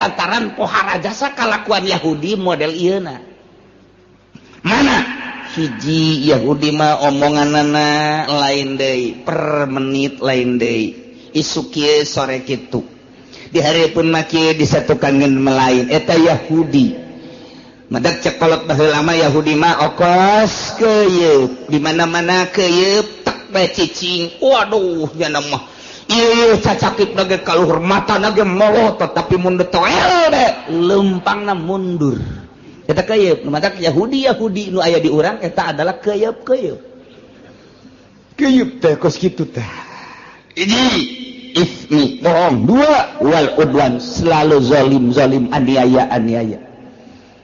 Lantaran pohara jasa kalakuan Yahudi model ieuna. Mana hiji Yahudi mah omonganana lain deui, per menit lain deui. Isuk kieu sore kitu. Di hareupeun mah kieu disatukan ngan melain eta Yahudi. Madak cek kolot baheula mah Yahudi mah okos keuyeup, di mana-mana keuyeup tek bae cicing. Waduh nya mah ieu cacakip lagi kaluhur mata lagi molotot tapi mundur toel deh lempangna mundur eta keyeup. Matak Yahudi Yahudi nu aya di urang eta adalah keyeup keyeup keyeup teh kos kitu teh. Ini ismi bohong, dua wal udwan selalu zalim zalim aniaya aniaya.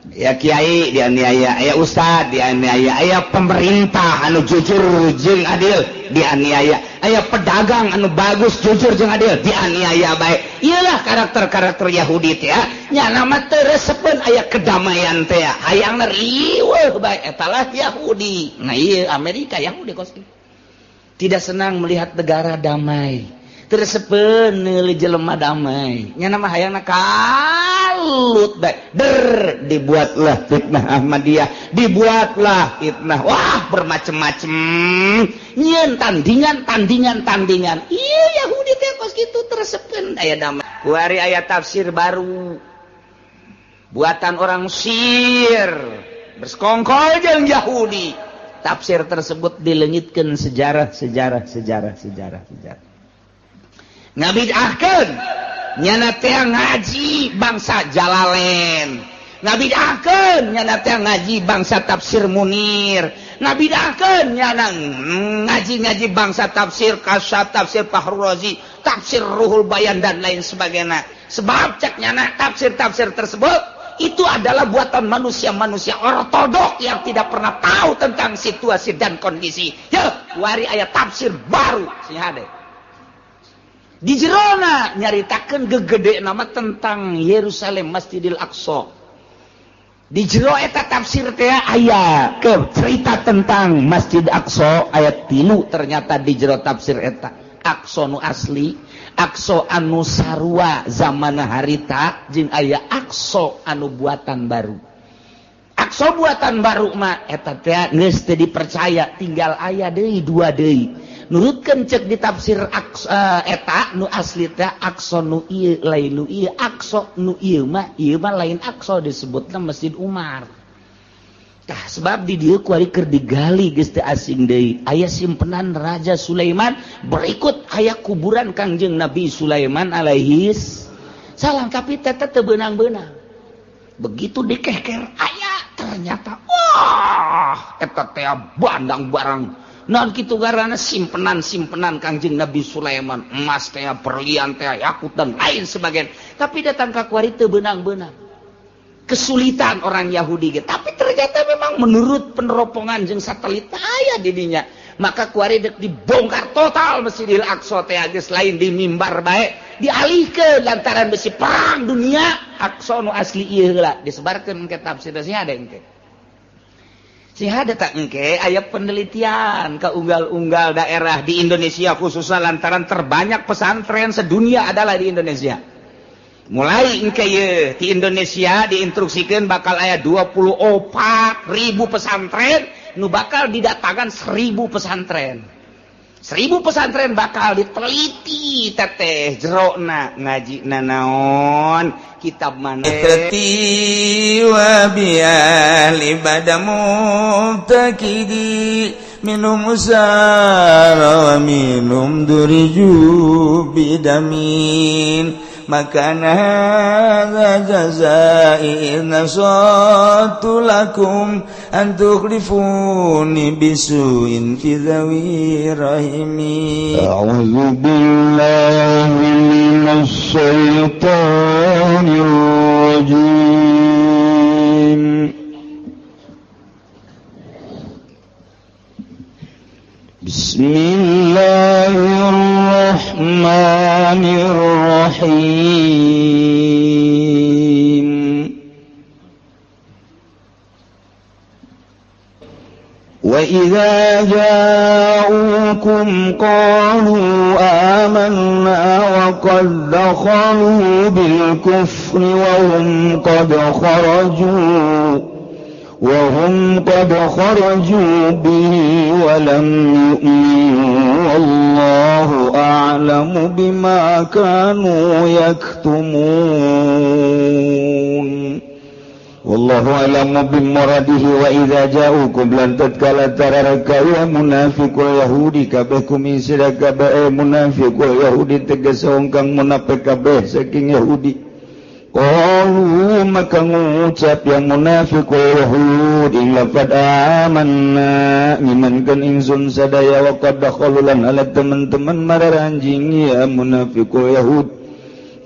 Ya kiai dianiaya, ya ustad dianiaya, ya pemerintah anu jujur jeung adil dianiaya, aya pedagang anu bagus jujur jeung adil dianiaya bae. Iyalah karakter-karakter Yahudi teh nya nama teu resepeun aya kedamaian teh, hayangna riweuh bae eta lah Yahudi. Nah ieu Amerika Yahudi kos tidak senang melihat negara damai, teu resepeun neuli jelema damai, nya nama hayangna kalut bae. Der dibuatlah fitnah Ahmadiyah, dibuatlah fitnah, wah bermacam-macam nyeun tandingan tandingan tandingan. Iya Yahudi teh kos kitu teresepeun aya damai. Kuari aya tafsir baru buatan orang Mesir bersekongkol jeung Yahudi. Tafsir tersebut dilengitkeun sejarah sejarah sejarah sejarah sejarah. Ngabidahkeun nyana teh ngaji bangsa Jalalain, ngabidahkeun nyana teh ngaji bangsa tafsir Munir, ngabidahkeun nyana ngaji-ngaji bangsa tafsir Kasyaf, tafsir Fahrul Razi, tafsir Ruhul Bayan dan lain sebagainya. Sebab cek nyana tafsir-tafsir tersebut itu adalah buatan manusia-manusia ortodok yang tidak pernah tahu tentang situasi dan kondisi. Ya, wari aya tafsir baru sing hade. Di jerona nyaritakeun gegede nama tentang Yerusalem Masjidil Aqsa. Di jero eta tafsir teh aya ke cerita tentang Masjid Aqsa ayat 3 ternyata di jero tafsir eta Aqsa nu asli, Aqsa anu sarua zamana harita jeung aya Aqsa anu buatan baru. Aqsa buatan baru mah eta teh geus teu dipercaya, tinggal aya deui dua deui. Nurutkeun cek di tafsir Aqsa eta nu asli teh Aqsa nu ieu lain nu ieu, Aqsa nu ieu mah lain Aqsa disebutna Masjid Umar. Tah sebab di dieu kuari keur digali geus teu asing deui. Aya simpenan Raja Sulaiman, berikut aya kuburan Kangjeng Nabi Sulaiman alaihi salam, tapi teh teu beunang-beunang. Begitu dikeker aya ternyata wah eta teh bandang barang. Non kitu garana simpenan-simpenan Kangjeng Nabi Sulaiman, emas teh, berlian teh, yakut dan lain sebagainya. Tapi datang ka kuari teu beunang-beunang. Kesulitan orang Yahudi ge. Tapi ternyata memang menurut peneropongan jeung satelit aya di dinya. Maka kuari dek dibongkar total Masjidil Aqsa teh geus lain di mimbar bae, dialihkeun lantaran besi perang dunia. Aqsa nu asli ieu heula disebarkeun ke tafsir sih ada engke. Sih ada tak engke aya penelitian ke unggal-unggal daerah di Indonesia khususnya lantaran terbanyak pesantren sedunia adalah di Indonesia. Mulai engke ye di Indonesia diinstruksikan bakal aya 24.000 pesantren nu bakal didatangkan 1.000 pesantren. 1.000 pesantren bakal diteliti teteh jerona ngaji nanaon kitab mana wa biali badamu takidi minum usara wa minum duriju bidamin maka hadza jazai nasatu lakum an tukhlifuni bisuin fi dhawi rahimi. A'udzu billahi minasy syaithanir rajim. Bismillahirrahmanirrahim. Wa وإذا جاءوكم قالوا آمنا وقد دخلوا بالكفر وهم قد خرجوا به ولم يؤمنوا والله أعلم بما كانوا يكتمون. Wallahu a'lamu bimuradihi wa idza ja'ukum lan tatkala tararaka ya munafiqul yahudi kabeh kumisira kabeh munafiqul yahudi tegas wong kang munafik kabeh saking Yahudi. Qalu maka ngucap yang munafiqul yahudi laqad amanna ngimankeun ingsun sadaya wa qad dakhalu lan ala teman-teman mararanjing ya munafiqul yahud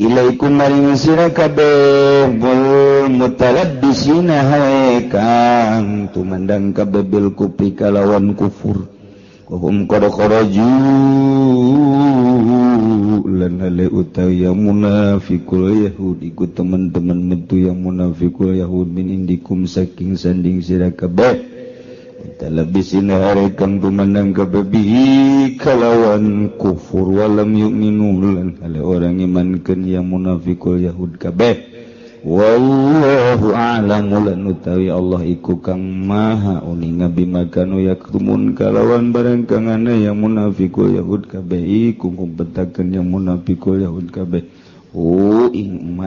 ilaikum maring sira kabeh bul mutalabbisina hae kang tumandang kabeh bil kufri kalawan kufur wa hum qad kharaju lan ale utawi ya munafiqul yahud iku teman-teman metu ya munafiqul yahud min indikum saking sanding sira kabeh mutalabbisina hae kang tumandang kabeh bihi kalawan kufur walam yu'minu lan hale orang imankeun yang munafiqul yahud kabeh. Wallahu a'lamu lan utawi Allah iku kang maha uninga bima kanu yaktumun kalawan barang kang ana yang munafiqul yahud kabeh iku ngumpetakeun yang munafiqul yahud kabeh hu ing ma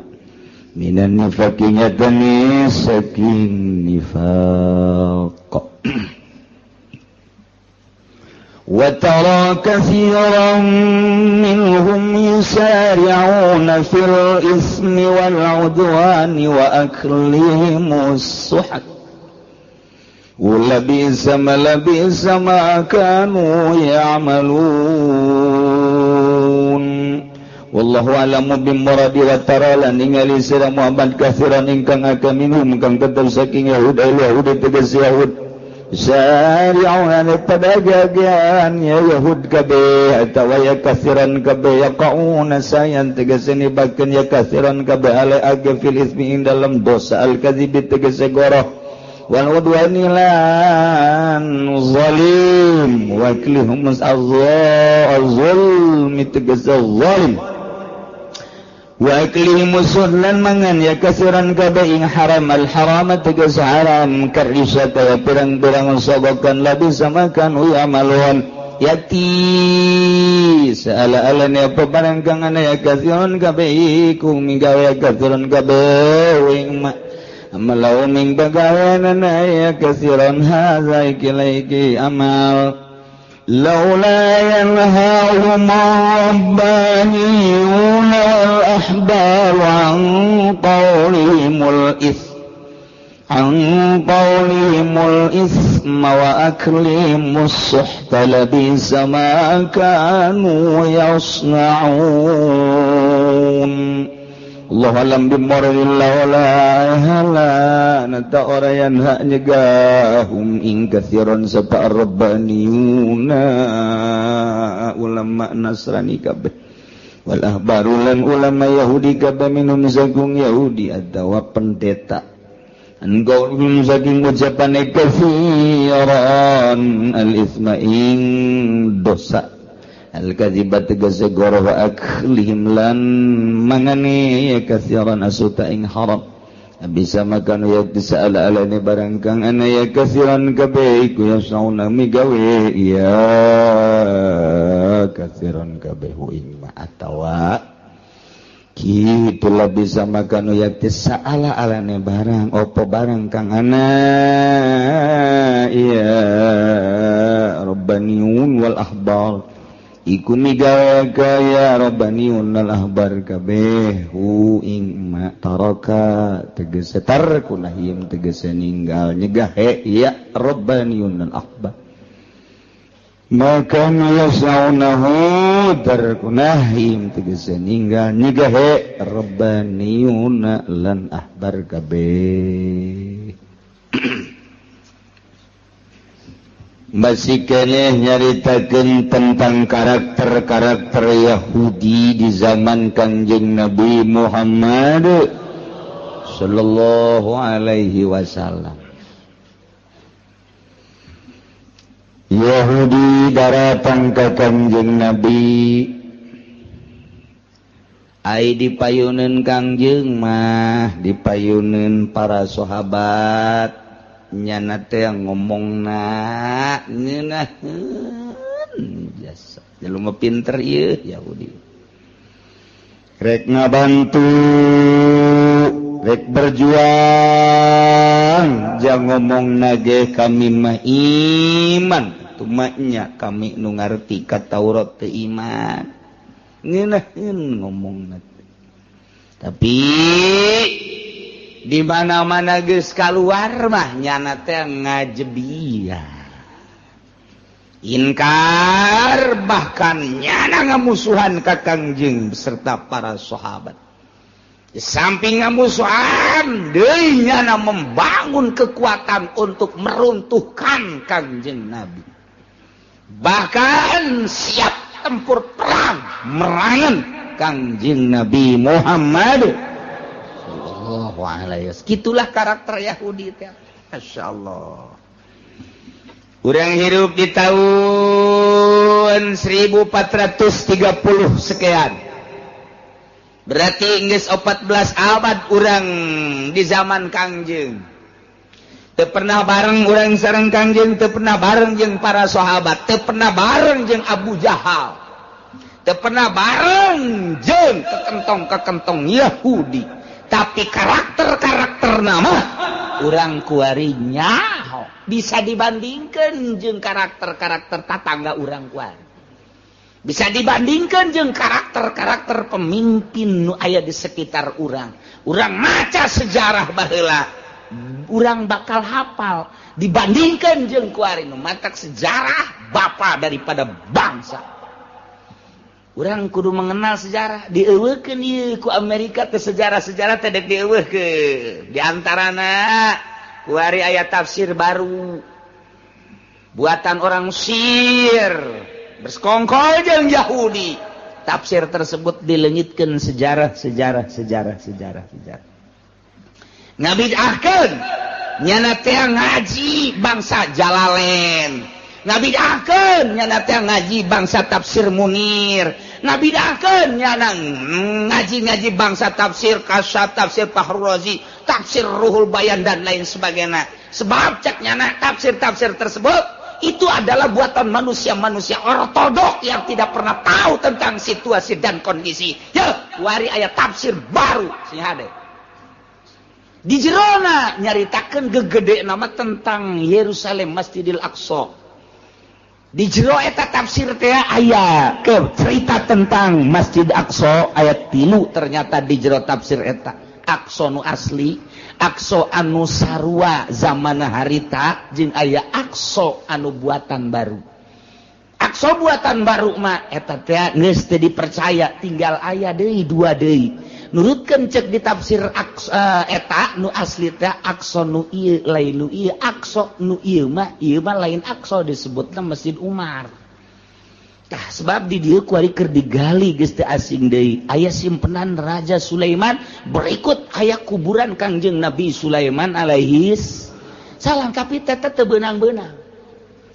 minan nifaqi nyatane saking nifaq. وترى كثيرا منهم يسارعون في الإثم والعدوان وأكلهم السحت ولبئس ما كانوا يعملون. Wallahu a'lamu bimuradi wa tara lan ningali sira Muhammad kathiran ingkang akeh minhum kang tetep saking Yahud Yahudi tegas Yahud syari'una padagian ya Yahud kabeh atawa ya kathiran kabeh yaqauna sayan tegese nibakeun ya kathiran kabeh ale age fil ismi ing dalam dosa al kadzibi tegese goroh wal udwani lan zalim wa aklihum az-zulmi tegese zalim wa aklihim lan mangan ya kasiran kabeh ing haram al haram tegas haram karisata ya pirang-pirang sogokan labi samakan ya maluan yati saala-alane apa barang kang ana ya kasiran kabeh iku migawe ya kasiran kabeh ing ma amalau ming bagaweanana ya kasiran hadza iki iki amal لولا ينهاهم الربانيون والأحبار عن قولهم الإثم وأكلهم السحت لبئس ما كانوا يصنعون. Allah alam bimurrillah wala hala nata ora yanha nyegahum ing katsiran sapa rabbaniyuna ulama Nasrani kabeh wal ahbaru lan ulama Yahudi kabeh minum saking Yahudi atawa pendeta engkau minum saking ucapane katsiran al isma ing dosa al-kadzibat tegese goroh wa aklihim lan mangane kasiran asuta ing haram bisa makan ya tisala alane barang kang ana ya kasiran kabeh iku yasauna migawe ya kasiran kabeh ing ma atawa kitu lah bisa makan ya tisala alane barang opo barang kang ana ya rabbaniun wal ahbar iku migawe kaya rabbaniun al ahbar kabeh hu ing ma taraka tegese tarkunahim tegese ninggal nyegah ya rabbaniun al ahbar maka yasaunahu tarkunahim tegese ninggal nyegah rabbaniun lan ahbar kabeh. Masih keneh nyaritakeun tentang karakter-karakter Yahudi di zaman Kangjeng Nabi Muhammad sallallahu alaihi wasallam. Yahudi daratang ka Kangjeng Nabi ai dipayuneun Kangjeng mah dipayuneun para sahabat nyana teh ngomongna ngeunaheun jasa jelema pinter ieu Yahudi rek ngabantu rek berjuang jangan ngomong nage kami mah iman tumanya kami nu ngarti ka Taurat teu iman ngeunaheun ngomongna tapi di mana-mana geus kaluar mah nyana teh ngajebiah inkar bahkan nyana ngamusuhan ka Kangjeng beserta para sahabat. Di samping ngamusuhan deui nyana membangun kekuatan untuk meruntuhkan Kangjeng Nabi. Bahkan siap tempur perang merangan Kangjeng Nabi Muhammad sallallahu alaihi wasallam. Gitulah karakter Yahudi teh. Masyaallah. Urang hirup di tahun 1430 sekian. Berarti geus 14 abad urang di zaman Kangjeng. Teu pernah bareng urang sareng Kangjeng, teu pernah bareng jeung para sahabat, teu pernah bareng jeung Abu Jahal. Teu pernah bareng jeung kekentong-kekentong Yahudi. Tapi karakter-karakter nama urang kuari nyaho bisa dibandingkan jeung karakter-karakter tatangga urang kuari. Bisa dibandingkan jeung karakter-karakter pemimpin nu aya di sekitar urang. Urang maca sejarah baheula, urang bakal hafal dibandingkan jeung kuari nu matak sejarah bapa daripada bangsa. Urang kudu mengenal sejarah, dieuweuhkeun ieu ku Amerika teh sejarah-sejarah teh dek dieuweuhkeun. Di antarana kuari aya tafsir baru buatan orang Mesir bersekongkol jeung Yahudi. Tafsir tersebut dileungitkeun sejarah sejarah sejarah sejarah sejarah. Ngabidahkeun nyana teh ngaji bangsa Jalalain. Ngabidahkeun nyana teh ngaji bangsa tafsir Munir. Ngabidahkeun nyana ngaji-ngaji bangsa tafsir Kasyaf, tafsir Fahrul Razi, tafsir Ruhul Bayan dan lain sebagainya. Sebab cek nyana tafsir-tafsir tersebut itu adalah buatan manusia-manusia ortodok yang tidak pernah tahu tentang situasi dan kondisi. Ya, wari aya tafsir baru sing hade. Di jerona nyaritakeun gegede nama tentang Yerusalem Masjidil Aqsa. Di jero eta tafsir teh aya ke cerita tentang Masjid Aqsa ayat 3 ternyata di jero tafsir eta Aqsa nu asli, Aqsa anu sarua zaman harita jeung aya Aqsa anu buatan baru. Aqsa buatan baru mah eta teh geus teu dipercaya tinggal aya deui dua deui. Nurutkeun cek di tafsir Aqsa eta nu asli teh Aqsa nu ieu lain nu ieu, Aqsa nu ieu mah lain Aqsa disebutna Masjid Umar. Tah sebab di dieu kuari keur digali geus teu asing deui. Aya simpenan Raja Sulaiman, berikut aya kuburan Kangjeng Nabi Sulaiman alaihis salam, tapi teh teu beunang-beunang.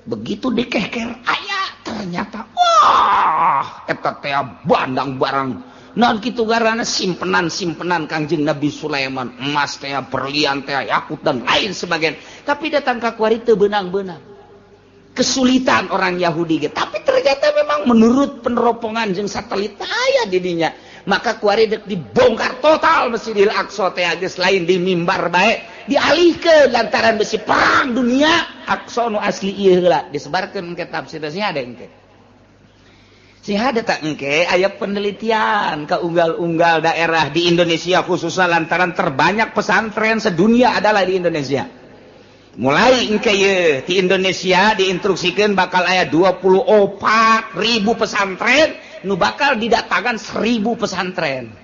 Begitu dikeker aya ternyata wah eta teh bandang barang. Naon kitu garana simpenan-simpenan Kangjeng Nabi Sulaiman, emas teh, berlian teh, yakut dan lain sebagainya. Tapi datang ka kuari teu beunang-beunang. Kesulitan orang Yahudi ge. Tapi ternyata memang menurut peneropongan jeung satelit aya di dinya. Maka kuari dek dibongkar total Masjidil Aqsa teh geus lain di mimbar bae, dialihkeun lantaran besi perang dunia. Aqsa nu asli ieu heula disebarkeun ke tafsir sih ada engke. Sing ada tak engke aya penelitian ke unggal-unggal daerah di Indonesia khususnya lantaran terbanyak pesantren sedunia adalah di Indonesia. Mulai engke ye di Indonesia diinstruksikan bakal aya 24.000 pesantren nu bakal didatangkan 1.000 pesantren.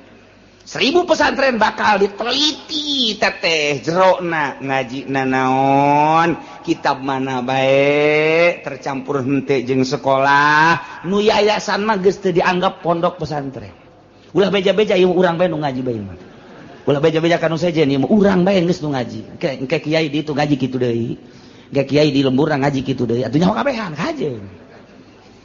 1.000 pesantren bakal diteliti teteh jerona ngaji nanaon kitab mana bae tercampur henteu jeung sekolah nu yayasan mah geus teu dianggap pondok pesantren. Ulah beja-beja ieu urang bae nu ngaji bae mah. Ulah beja-beja kanu sejen ieu mah urang bae geus nu ngaji. Engke kiai di itu ngaji kitu deui. Gak kiai di lembur ngaji kitu deui atuh nyaho kabehan kajeun.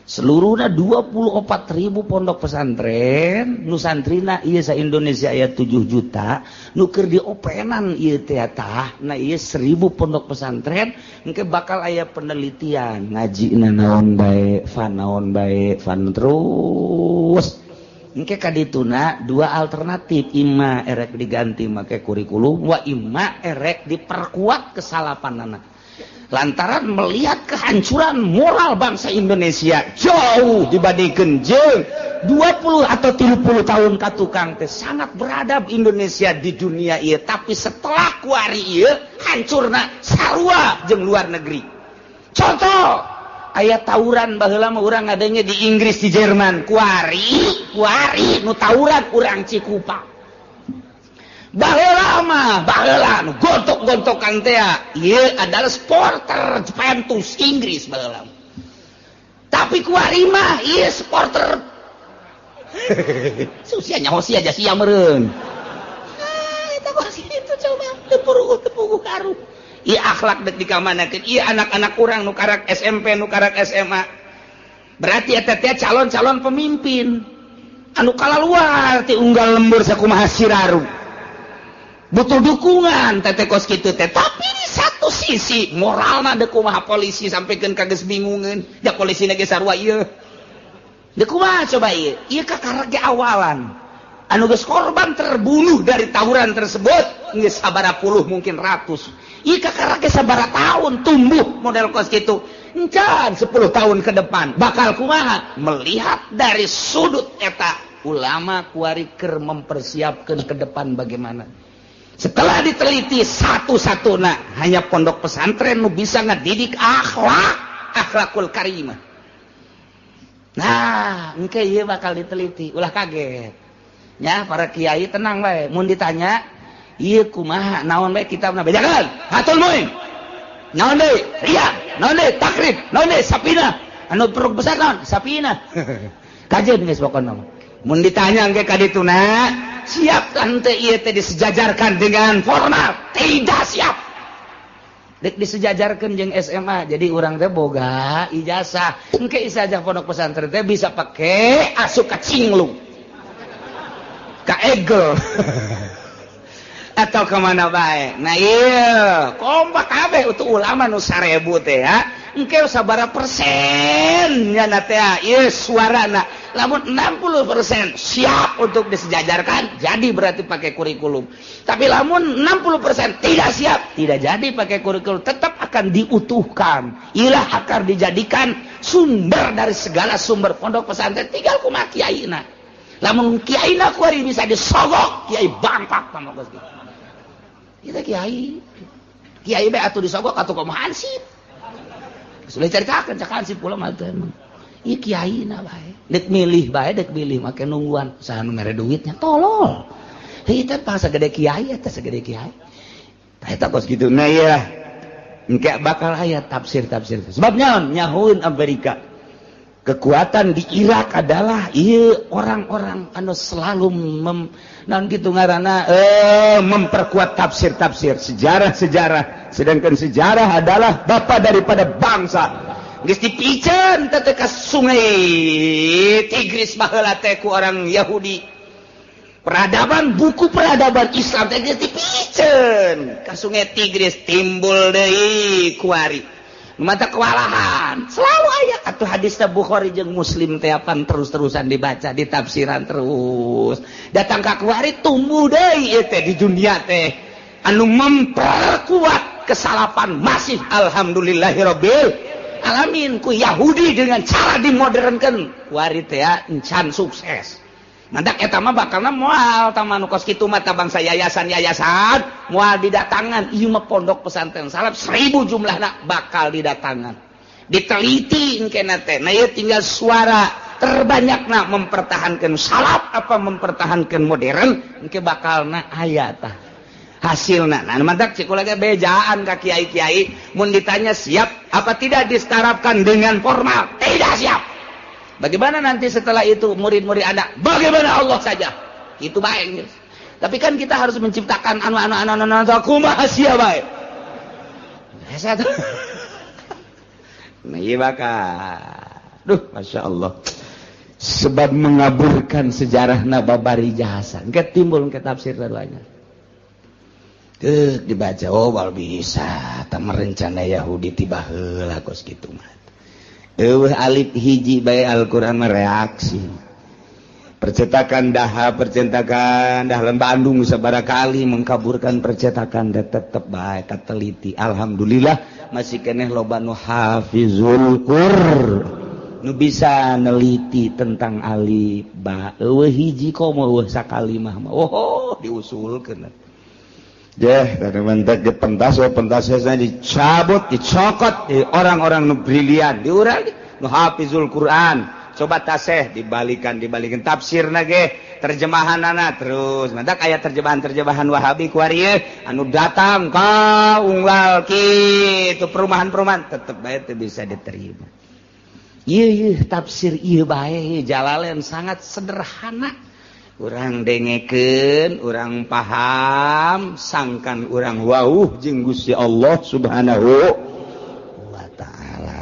Seluruhnya 24.000 pondok pesantren nu santrina ieu sa Indonesia aya 7 juta nu keur diopenan ieu teh tah. Nah, ieu 1000 pondok pesantren engke bakal aya penelitian ngajina naon bae, fan naon bae, fan terus engke kadituna dua alternatif, imma erek diganti make kurikulum wa imma erek diperkuat kesalapanana. Lantaran melihat kehancuran moral bangsa Indonesia jauh dibandingkan jeung 20 atau 30 tahun ka tukang teh sangat beradab Indonesia di dunia ieu, tapi setelah kuari ieu hancurna sarua jeung luar negeri. Contoh aya tawuran baheula mah urang ngadenge di Inggris, di Jerman, kuari kuari nu tawuran urang Cikupa. Baheula mah baheula nu gontok-gontokan teh ieu adalah supporter Juventus Inggris baheula. Tapi kuari mah ieu supporter susia nyaho sia aja sia meureun. Ah, eta kos kitu coba teu puruh teu puguh karuh. Ieu akhlak dek dikamanakeun, ieu anak-anak urang nu karak SMP, nu karak SMA. Berarti eta teh calon-calon pemimpin anu kalaluar ti unggal lembur sakumaha siraru. Butuh dukungan teh kos kitu teh, tapi di satu sisi moralna deuk kumaha polisi sampikeun ka geus bingungeun, ja polisina ge sarua ieu. Deuk kumaha coba ieu? Ieu kakarek ge awalan. Anu geus korban terbunuh dari tawuran tersebut geus sabaraha puluh mungkin ratus. Ieu kakarek ge sabaraha tahun tumbuh model kos kitu. Encan 10 tahun ke depan bakal kumaha? Melihat dari sudut eta ulama kuari keur mempersiapkeun ke depan bagaimana. Setelah diteliti satu-satuna hanya pondok pesantren nu bisa ngedidik akhlak, akhlakul karimah. Nah, engke ieu bakal diteliti, ulah kaget. Ya, para kiai tenang bae, mun ditanya ieu kumaha naon bae kitabna bejakeun, Fathul Muin. Naon deui? Riya, naon deui? Takrib, naon deui? Sapina. Anu peruk besar naon? Sapina. Kajeun geus pokona mah. Mun ditanya engke ka dituna, siap tante ieu teh disejajarkan dengan formal? Tidak siap. Dek disejajarkan jeung SMA, jadi urang teh boga ijazah. Engke ijazah pondok pesantren teh bisa pake asup ka Cinglung, ka Egel, atau kemana bae. Nah iya, kompak kabeh untuk ulama nu 1000 teh ya. Engke sabaraha persen nya teh ieu suarana. Lamun 60% siap untuk disejajarkan, jadi berarti pakai kurikulum. Tapi lamun 60% tidak siap, tidak jadi pakai kurikulum, tetap akan diutuhkan. Ilah akan dijadikan sumber dari segala sumber pondok pesantren, tinggal kumaha kiaina. Lamun kiaina kuari bisa disogok, kiai bangpak pamok geus. Kita kiai. Kiai bae atuh disogok atuh kumaha hansip. Sudah caritakeun cak hansip kula mah teh emang. Ieu kiaina bae. Dek milih bae, dek milih make nungguan saha nu mere duitnya tolol. Heuh teh pas sagede kiai eta sagede kiai. Tah eta kos kitu. Nah iya. Engke bakal aya tafsir-tafsir. Sebab nyaon nyahueun Amerika. Kekuatan di Irak adalah ieu orang-orang anu selalu naon kitu ngaranna memperkuat tafsir-tafsir, sejarah-sejarah. Sedangkan sejarah adalah bapa daripada bangsa. Geus dipiceun teh ka sungai Tigris baheula teh ku orang Yahudi. Peradaban buku peradaban Islam teh geus dipiceun ka sungai Tigris, timbul deui kuari. Mata kewalahan selalu aya atuh hadis Bukhari jeung Muslim teh apan terus-terusan dibaca, ditafsiran terus. Datang ka kuari tumbuh deui ieu teh di dunia teh anu memperkuat kesalapan masih alhamdulillahirabbil alamin ku Yahudi dengan cara dimodernkan kuari teh encan sukses. Mandak eta mah bakalna moal tah manu kos kitu mah tah bangsa yayasan-yayasan moal didatangan. Ieu mah pondok pesantren salaf 1000 jumlahna bakal didatangan. Diteliti engkena teh. Nah ieu tinggal suara terbanyakna mempertahankan salaf apa mempertahankan modern engke bakalna aya tah hasilna. Nah mantak cik kula ge bejaan ka kiai-kiai mun ditanya siap apa tidak disetarapkan dengan formal? Tidak siap. Bagaimana nanti setelah itu murid-murid Anda? Bagaimana Allah saja? Itu baik. Tapi kan kita harus menciptakan anu-anu anu anu anu kumaha sia bae. Hese atuh. Nah ieu bakal. Duh, Masya Allah. Sebab mengaburkan sejarah nababari jasa. Engke timbul engke tafsir banyak. Dibaca oh bal bisa tah merencana Yahudi tiba heula kos kitu mah. Eueuh alif hiji bae Al-Qur'an reaksi. Percetakan daha, percetakan dah Bandung sabaraha kali mengkaburkan percetakan dah tetep bae kateliti. Alhamdulillah masih keneh loba nu hafizul Qur'an. Nu bisa neliti tentang alif ba eueuh hiji komo eueuh sakalimah mah. Oh diusulkeun. Jeh, mantap ge pentas we pentas dicabut, dicokot di orang-orang nu brilian, diurang nu hafizul Quran. Coba taseh dibalikan, dibalikan tafsirna ge, terjemahanana terus. Mantak aya terjemahan-terjemahan Wahabi kuari anu datang ka unggal kitu perumahan-perumahan tetep bae teu bisa diterima. Ieu ieu tafsir ieu bae Jalalain sangat sederhana. Urang dengekeun, urang paham, sangkan urang wauh jeung Gusti Allah Subhanahu wa taala.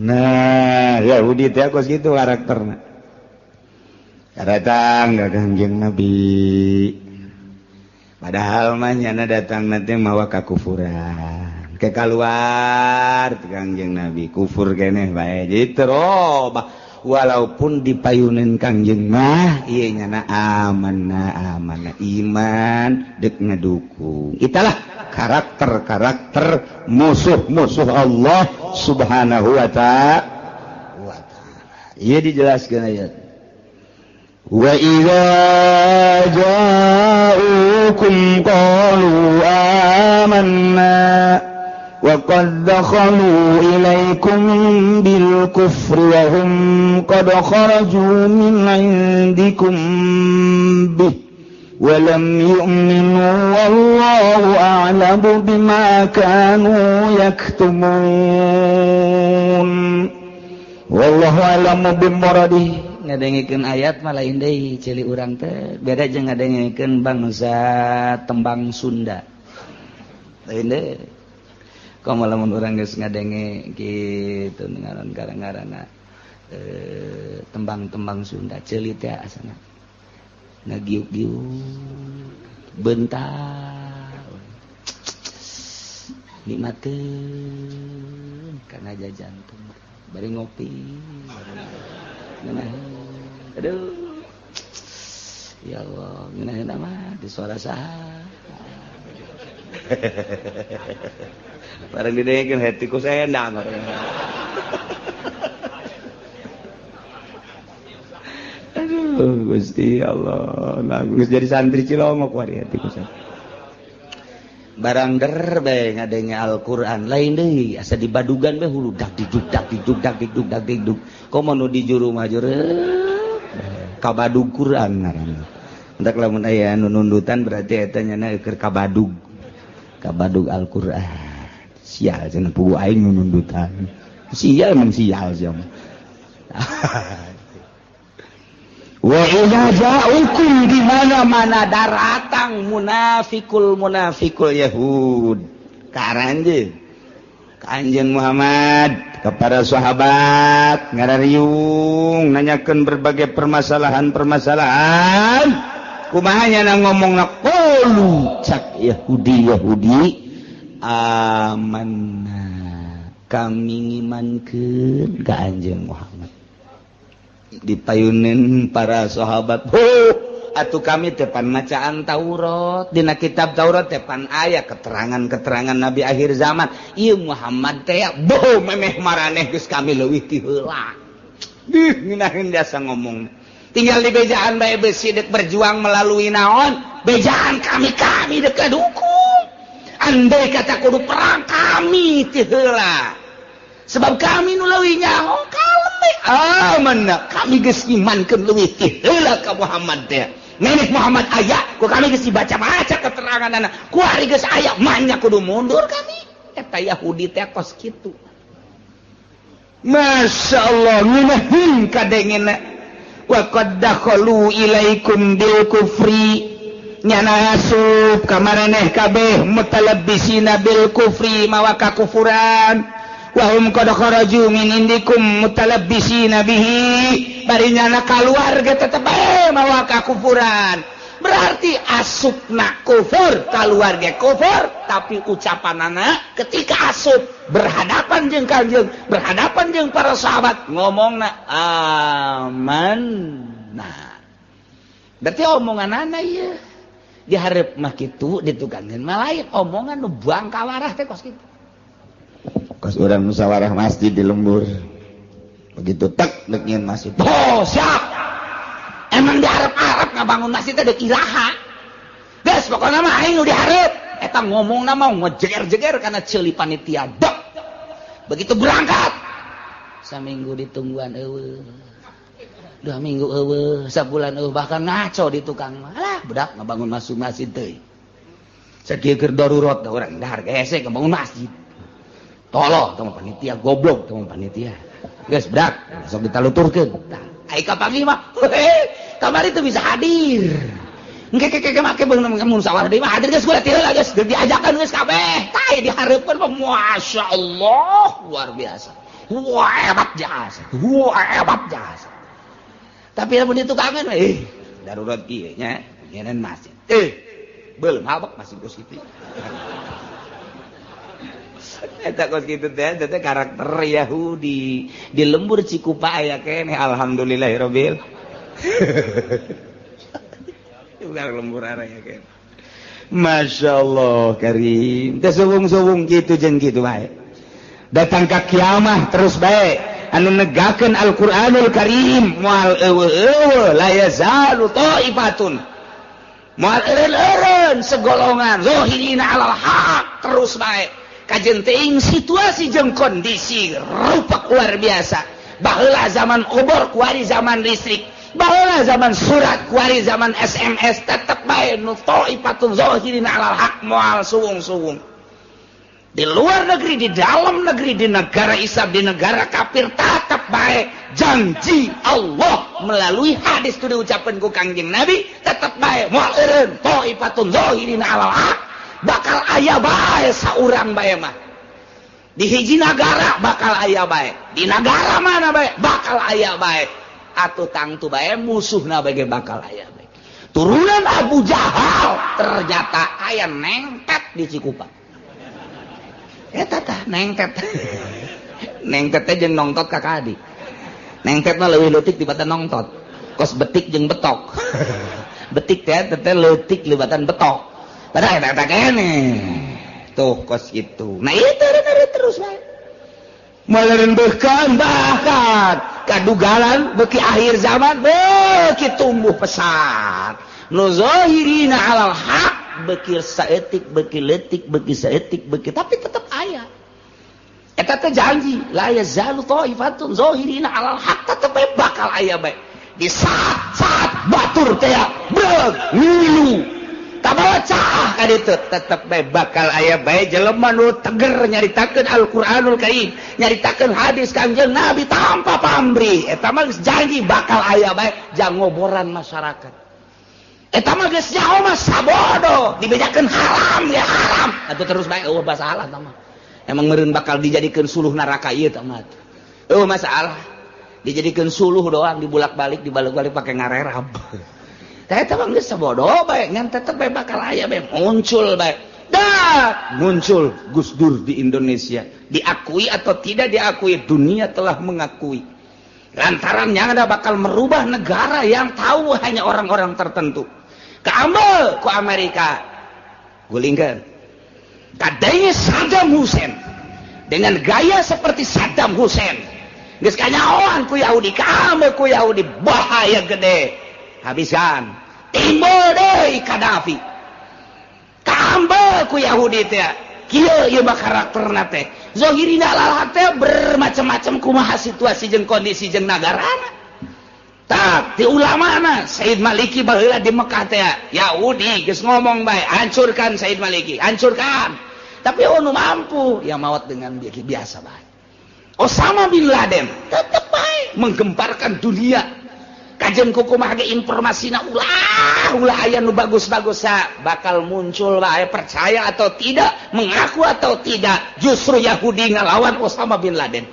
Nah, Yahudi teh kos kitu karakterna. Datang ka Kangjeng Nabi. Padahal mah nyana datang nanti mawa kakufuran. Ke kaluar Kangjeng Nabi kufur keneh bae. Jadi terobah walaupun dipayunin Kangjeng mah ieu nyana amanah amanah iman dek ngedukung. Italah karakter-karakter musuh-musuh Allah Subhanahu wa ta'ala. Ieu dijelaskeun ayat. Wa idza ja'ukum qalu amanna wa qad dakhalu ilaikum bil kufri wa hum qad kharaju min 'indikum bih wa lam yu'minu wallahu a'lamu bima kanu yaktumun wallahu a'lamu bimuradihi. Ngadengikeun ayat mah lain deui ceuli urang teh beda jeung ngadengikeun bangsa tembang Sunda lain deui. Komo lamun urang geus ngadenge kitu ngaran ngaranna tembang-tembang Sunda ceuli teh asana ngagiuk-giuk bentar nikmateun kana jantung bari ngopi ngeunaheun. Aduh ya Allah ngeunaheun mah di suara saha bareng didengekeun hati ku sendang. Aduh Gusti Allah, nah geus jadi santri Cilongok wari hati ku sendang. Barang der bae ngadenge Al-Qur'an lain deui asa dibadugan bae hulu dak dijuk dak dijuk dak dijuk dak dijuk. Komo nu di juru mah juru kabadug Qur'an ngaranna. Entak lamun aya nu nundutan berarti eta nyana keur kabadug. Kabadug Al-Qur'an. Sial cenah pugu aing nu nundutan. Sial emang sial sia mah. Wa idza ja'ukum di mana-mana daratang munafikul munafikul Yahud. Ka aranjeun. Ka Anjeun Muhammad kepada sahabat ngarariung nanyakeun berbagai permasalahan-permasalahan. Kumaha nya ngomongna qulu cak Yahudi Yahudi amanna kami ngimankeun ka Anjeun Muhammad. Dipayunin para sahabat, atuh kami tepan macaan Taurat, dina kitab Taurat tepan aya keterangan-keterangan Nabi akhir zaman. Ieu Muhammad teh boh memeh maraneh geus kami leuwih ti heula. Dih ngeunaheun jasa ngomong. Tinggal di bejaan bae besi dek berjuang melalui naon? Bejaan kami kami dek dukung. Andai kata kudu perang kami ti heula. Sebab kami nu leuwih nyaho kalem amanna kami geus imankeun leuwih ti heula ka Muhammad teh. Nenek Muhammad aya ku kami geus dibaca-baca keteranganna. Ku ari geus aya manya kudu mundur kami. Eta Yahudi teh kos kitu. Masya Allah ngeunaheun kadengena. Wa qad dakhalu ilaikum bil kufri nyana asup ka maraneh kabeh mutalabbisina bil kufri mawa kakufuran. Wa hum qad kharaju min indikum mutalabbisina bihi, bari nyana kaluar ge tetep bae mawa kakufuran. Berarti asupna kufur, kaluar ge kufur, tapi ucapanana ketika asup berhadapan jeung Kanjeng, berhadapan jeung para sahabat ngomongna amanna. Berarti omonganana ieu dihareup mah kitu ditukangeun mah lain, omongan nu bangkawarah teh kos kitu. Kos urang musyawarah masjid di lembur. Begitu tek deuk nyieun masjid. Oh, siap. Emang diharap-harap ngabangun masjid teh deuk iraha. Geus pokona mah aing nu dihareup. Eta ngomongna mah ngejeger-jeger kana ceuli panitia. Dok. Begitu berangkat saminggu ditungguan eueuh. 2 minggu eueuh, sabulan eueuh, bahkan ngaco di tukang mah. Alah, budak ngabangun masuk masjid teuing. Sakieu keur darurat da urang dahar hese ngabangun masjid. Toloh tong panitia goblok tong panitia. Geus budak, sok ditaluturkeun. Tah, ai kapanggih mah, kamari teu bisa hadir. Engke ke ke make beunang musyawarah deui mah hadir geus kula ti heula geus diajakan geus kabeh. Tah dihareupeun mah masyaallah luar biasa. Wah hebat jasa. Wah hebat jasa. Tapi lamun ditukangan darurat ieu nya nyeun masjid. Belum habak masih kos kitu. Eta kos kitu teh teh karakter Yahudi di lembur Cikupa aya keneh alhamdulillahirabbil. Ulah lembur aya keneh. Masyaallah karim. Teh suwung-suwung kitu jeung kitu bae. Datang ka kiamah terus bae anu negakeun Al-Qur'anul Karim moal eueuh la yazalu ta'ifatun moal eureun segolongan zahirina alal haq terus bae kajen teuing situasi jeung kondisi rupak luar biasa. Baheula zaman obor kuari zaman listrik, baheula zaman surat kuari zaman SMS, tetep bae nu ta'ifatun zahirina alal haq moal suwung-suwung. Di luar negeri, di dalam negeri, di negara Islam, di negara kafir, tetap baik janji Allah melalui hadis itu diucapkan ku Kangjeng Nabi, tetap baik moal eureun ta'ifatun zahirina alal haq, bakal aya bae saurang bae mah. Di hiji nagara bakal aya bae, di nagara mana bae bakal aya bae, atuh tangtu bae musuhna bae bakal aya bae. Turunan Abu Jahal ternyata aya nengtet di Cikupa. Eta tah nengtet. Nengtet teh jeung nongtot ka kadi. Nengtet mah leuwih leutik dibatan nongtot. Kos betik jeung betok. Betik teh teh leutik libatan betok. Padahal eta eta keneh. Tuh kos kitu. Nah ieu teh terus bae. Meureun beukeun bahkan kadugalan beuki akhir zaman beuki tumbuh pesat. Nu zahirina alal haq beuki saeutik beuki leutik beuki saeutik beuki tapi tetep aya. Eta teh janji la yazalu ta'ifatun zahirina alal haq tetep bae bakal aya bae. Di saat-saat batur teh breug ngilu kabawa caah ka ditu tetep bae bakal aya bae jelema nu teger nyaritakeun Al-Qur'anul Karim, nyaritakeun hadis Kangjeng Nabi tanpa pamrih. Eta mah geus janji bakal aya bae jang ngoboran masyarakat. Eta mah geus nyaho mah sabodo dibejakeun haram ya haram atuh terus bae eueuh masalah eta mah. Emang meureun bakal dijadikeun suluh neraka ieu tah mah. Eueuh masalah. Dijadikeun suluh doang dibulak-balik dibalik-balik pake ngarerab. Tah eta mah geus sabodo bae ngan tetep bae bakal aya bae muncul bae. Dah muncul Gus Dur di Indonesia. Diakui atau tidak diakui dunia telah mengakui. Lantaran yang ada bakal merubah negara yang tahu hanya orang-orang tertentu. Kaamel ku Amerika gulingkeun. Kadenge Saddam Hussein dengan gaya seperti Saddam Hussein. Geus kanyahoan ku Yahudi, kaamel ku Yahudi bahaya gede. Habisan. Timbul deui Gaddafi. Kaamel ku Yahudi teh. Kieu ieu mah karakterna teh. Zahirina alal haq teh bermacam-macam kumaha situasi jeung kondisi jeung nagarana. Tah ti ulamana Said Maliki baheula di Mekah teh Yahudi geus ngomong bae hancurkan Said Maliki, hancurkan. Tapi nu mampu ya maot dengan biasa bae. Osama bin Laden tetep bae menggemparkan dunia. Kajen kukumaha ge informasina ulah ulah aya nu bagus-bagus bakal muncul bae, percaya atau tidak, mengaku atau tidak, justru Yahudi ngalawan Osama bin Laden.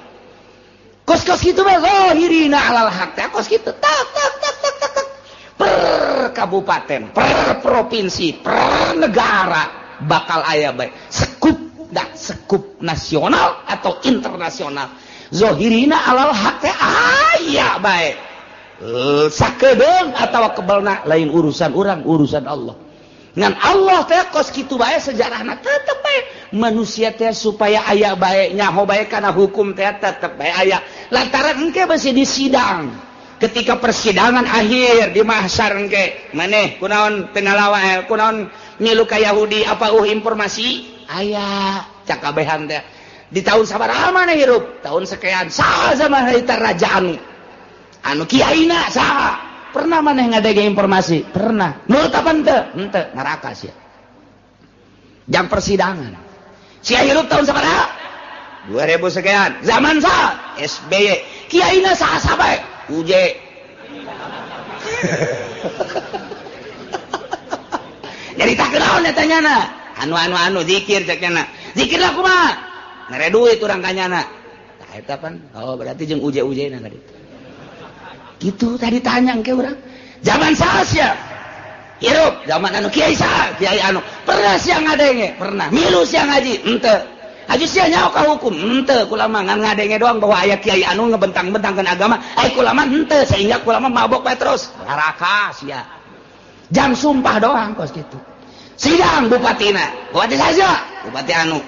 Kos-kos kitu bae zahirina alal haq teh kos kitu tak tak tak tak tak tak. Per kabupaten, per provinsi, per negara bakal aya bae. Sekup dah sekup nasional atau internasional. Zahirina alal haq teh aya bae. Sakedeung atawa kebelna lain urusan urang, urusan Allah. Ngan Allah teh kos kitu bae sejarahna tetep bae manusia teh supaya aya bae nyaho bae kana hukum teh tetep bae aya. Lantaran engke besi di sidang. Ketika persidangan akhir di mahsyar engke maneh kunaon teu ngalawa kunaon milu ka Yahudi apa informasi aya cakabehan teh di tahun sabaraha maneh hirup tahun sekian saha zaman harita raja anu anu kiaina saha pernah maneh ngadege informasi pernah nurut apa henteu henteu neraka sia jam persidangan sia hirup tahun sabaraha 2000 sekian zaman saha SBY kiaina saha sabae UJ nyarita kunaon eta nyana anu anu anu zikir cek nyana zikir lah kumaha mere duit urang ka nyana tah eta pan oh berarti jeung UJ-UJ na tadi gitu tadi tanya engke urang zaman saha sia hirup zaman anu kiai saha kiai anu pernah sia ngadenge pernah milu sia ngaji henteu haji sia nyaho ka hukum henteu kulama ngan ngadenge doang bahwa aya kiai anu ngebentang-bentangkeun agama ai kulama henteu sehingga kulama mabok bae terus neraka sia jam sumpah doang kos kitu sidang bupatina bupati saja bupati anu.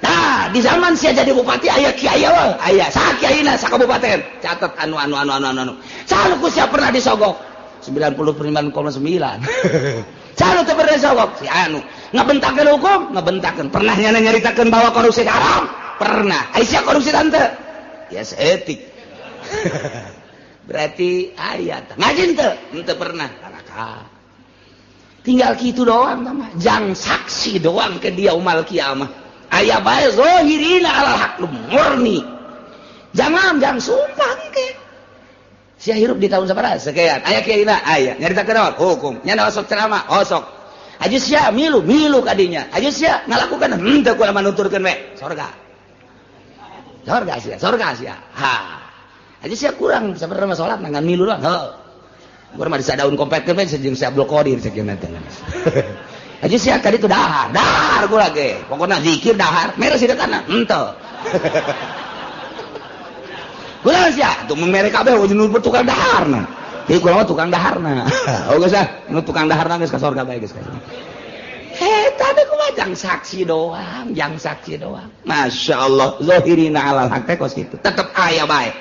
Nah, di zaman sia jadi bupati aya kiai eueuh, aya saha kiaina sakabupaten. Catat anu anu anu anu anu. Saha nu ku sia pernah disogok? 99,9. Saha nu teu pernah disogok? Si anu. Ngabentakeun hukum, ngabentakeun. Pernah nyana nyaritakeun bahwa korupsi haram? Pernah. Ai sia korupsi tante? Ya seetik. Berarti aya teh. Ngaji teu? Henteu pernah. Neraka. Tinggal kitu doang mah. Jang saksi doang ke dia umal kiamah. Aya bae zahirina alal haq murni. Jangan jangan sumpah engke. Sia hirup di tahun sabaraha sekian. Aya kiaina aya nyaritakeun naon? Hukum. Nya osok ceramah osok. Aju sia milu milu kadinya. Aju sia ngalakukan henteu kula manuturkeun we. Sorga. Sorga sia, sorga sia. Ha. Aju sia kurang sabarana mah salat ngan milu doang. Heuh. Urang mah disadaun kompetkeun we jeung si Abdul Qadir sakieu teh. Aja sia tadi itu dahar, dahar gua lagi. Pokoknya zikir dahar, mere sidekana, henteu. Gua sia, tuh mere kabeh nu tukang daharna. Ieu kula mah tukang daharna. Oh geus ah, nu tukang daharna geus ka sorga bae geus. Eta teh kumaha jang saksi doang, jang saksi doang. Masya Allah, zahirina alal haq teh kos kitu. Tetep aya bae.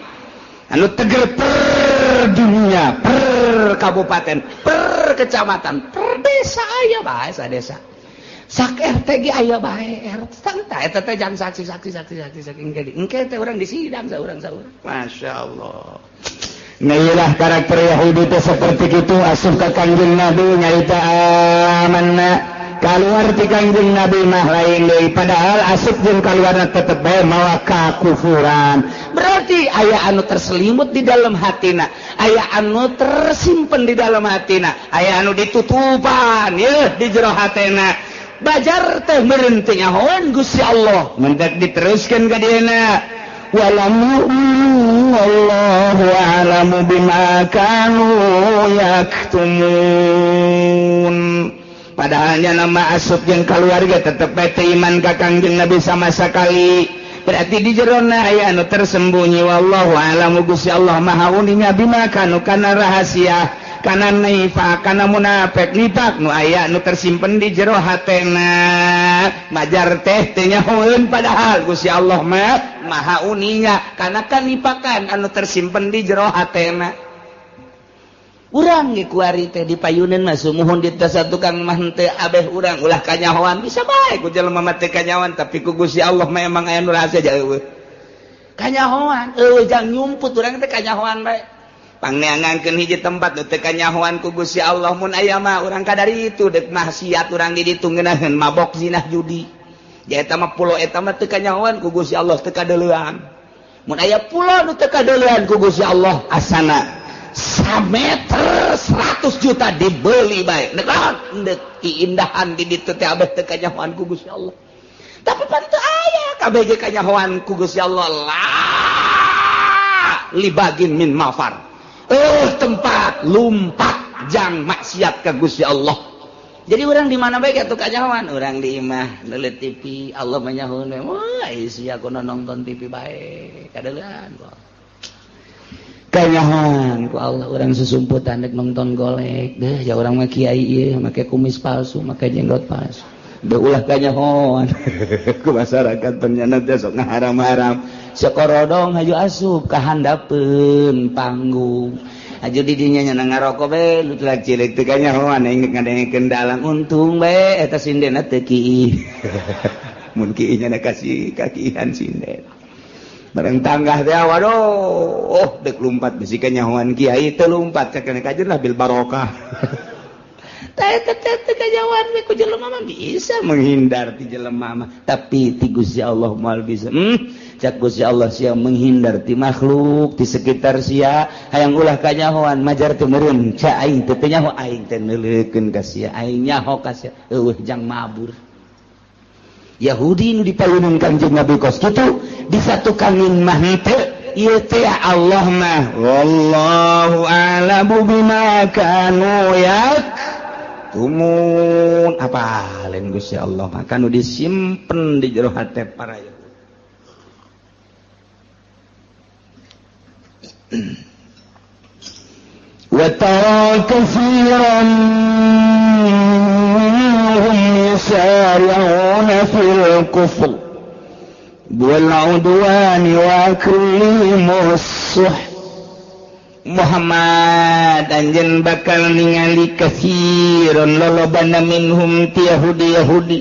Anu teger per dunia, per kabupaten, per kecamatan, per desa aya bae sadesa. Sak RT ge aya bae RT. Tah eta teh jang saksi saksi saksi saksi saking engke engke teh urang disidang saurang saurang. Masya Allah. Nah iyalah karakter Yahudi teh seperti itu asup ka Kangjeng Nabi nyarita amanna kaluar ti Kangjeng Nabi mah lain deui padahal asup jeung kaluarna tetep bae mawa kakufuran. Berarti aya anu terselimut di dalam hatina, aya anu tersimpen di dalam hatina, aya anu ditutupan yeuh di jero hatena. Bajar teh meureun teu nyahoan Gusti Allah, mendak diteruskeun ka dieuna. Walam yu'minu wallahu a'lamu bima kanu yaktumun. Padahalnya nama asup jeung keluarga tetep bae teu iman ka Kangjeng Nabi sama sekali. Berarti di jerona aya anu tersembunyi wallahu a'lamu Gusti Allah maha uninga bima kanu kana rahasia kana nifaq kana munafik nifaq nu aya nu tersimpen di jero hatena. Majar teh teu nyahoeun padahal Gusti Allah mah maha uninga kana kanipakan anu tersimpen di jero hatena. Urang ge kuari teh dipayuneun mah sumuhun di teh tukang mah henteu abeh urang ulah kanyahoan bisa bae ku jelema mah teu kanyahoan tapi ku Gusti Allah mah emang aya nu rahasia jauh. Kanyahoan eueuh jang nyumput urang teh kanyahoan bae. Pangneangankeun hiji tempat nu teu kanyahoan ku Gusti Allah mun aya mah urang kadari itu deuk maksiat urang di ditu ngeunaheun mabok zinah judi. Ja eta mah pulo eta mah teu kanyahoan ku Gusti Allah teu kadeuleuan. Mun aya pulo nu teu kadeuleuan ku Gusti Allah asana Sameter 100 juta dibeli bae. Nek keindahan di ditu teh abeh teu kanyahoan ku Gusti Allah. Tapi pan teu aya kabeh ge kanyahoan ku Gusti Allah lah libagin min mafar. Tempat lumpat jang maksiat ka Gusti Allah. Jadi orang di mana bae atuh kanyahoan? Urang di imah neuleut TV, Allah manyahun we. Wah, sia kudu nonton TV bae. Kadeulean kok. Kanyahoan ku Allah urang susumputan dek nonton golek deh ya urang mah kiai ieu make kumis palsu make jenggot palsu deh ulah kanyahoan ku masyarakat ternyata teh sok ngaharam-haram sakorodong haju asup ka handapeun panggung haju di dinya nya ngarokok bae lu telah cilik teu kanyahoan aing ngadengekeun dalang untung bae eta sindena teu kiih mun kiih nya kasih kakihan sinden bareng tanggah teh waduh oh dek lumpat bisi kanyahoan kiai teu lumpat cek kajen lah bil barokah teh teh teh kanyahoan we ku jelema mah bisa menghindar ti jelema mah tapi ti Gusti Allah moal bisa cak Gusti Allah sia menghindar ti makhluk di sekitar sia hayang ulah kanyahoan majar teu meureun ca aing teh teu nyaho aing teh neuleukeun ka sia aing nyaho ka sia eueuh jang mabur Yahudi nu dipayunun Kanjeng Nabi kos kitu disatukanin mah henteu ieu teh Allah mah wallahu a'lamu bima kanu yaktumun apa lain Gusti Allah mah kanu disimpen di jero hate para Yahudi. Wa tara katsiran minhum yusari'una fil kufr wal 'udwani wa aklihim as-suh. Muhammad anjeun bakal ningali katsiran lolobana minhum ti Yahudi Yahudi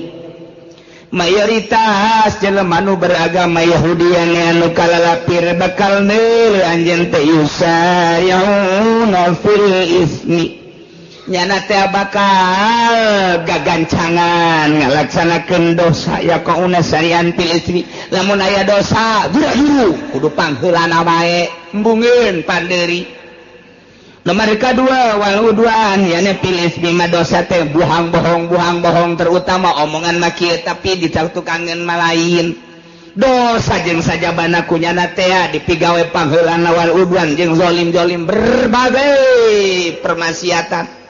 mayoritas jelema nu beragama Yahudi anu kalalapir bakal neuleuh anjeun teh yusari'una fil ismi nyana teh bakal gagancangan ngalaksanakeun dosa ya kauna sarian fil ismi lamun aya dosa gura-guru kudu pangheulana bae embungeun pandeuri. Nomor kedua wal udwan yani fil ismi mah dosa teh buhang bohong terutama omongan mah kieu tapi dicatukangeun mah lain dosa jeung sajabana ku nyana teh dipigawe pangheulana wal udwan jeung zalim-zalim berbagai permaksiatan.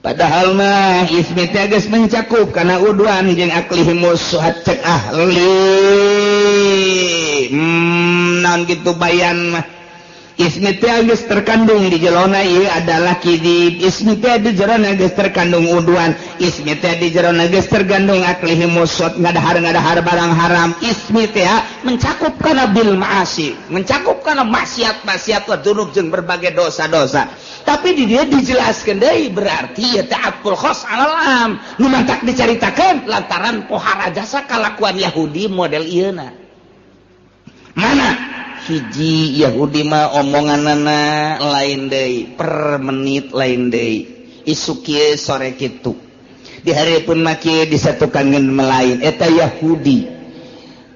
Padahal mah ismi teh geus mencakup kana udwan jeung aklihimus suhat cek ahli naon kitu bayan mah ismi teh geus terkandung di jerona ieu adalah kidib ismi teh di jerona geus terkandung udwan ismi teh di jerona geus terkandung aklihimus suhat ngadahar-ngadahar barang haram ismi teh mencakup kana bil ma'asi mencakup kana maksiat-maksiat wa dzunub jeung berbagai dosa-dosa. Tapi di dia dijelaskan deui berarti ya ta'aqqul khas alal am nu mantak dicaritakeun lantaran pohara jasa kalakuan Yahudi model ieuna. Mana hiji Yahudi mah omonganana lain deui per menit lain deui isuk kieu sore kitu di hareupeun mah kieu disatukankeun melain eta Yahudi.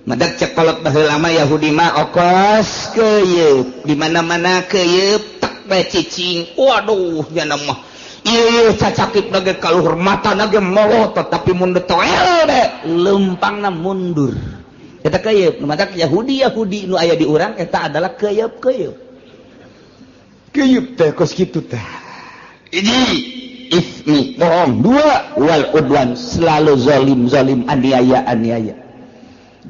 Madak cek kolot baheula mah Yahudi mah okos keuyeup di mana-mana keuyeup bae cicing waduh nya mah ieu cacakip nage kaluhur matana ge molotot tapi mun detoel bae leumpangna mundur eta keuyeup nu matak Yahudi Yahudi nu aya di urang eta adalah keuyeup keuyeup keuyeup teh kos kitu teh hiji ismi bohong dua wal udwan selalu zalim zalim aniaya aniaya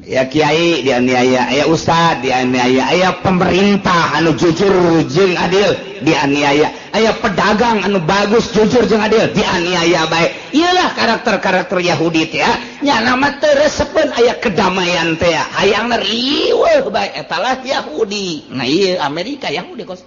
ya kiai dianiaya aya ustad dianiaya aya pemerintah anu jujur jeung adil dianiaya aya pedagang anu bagus jujur jeung adil dianiaya bae. Iyalah karakter-karakter Yahudi teh nya mah teu resepeun aya kedamaian teh hayangna riweuh bae eta lah Yahudi. Nah ieu Amerika Yahudi kos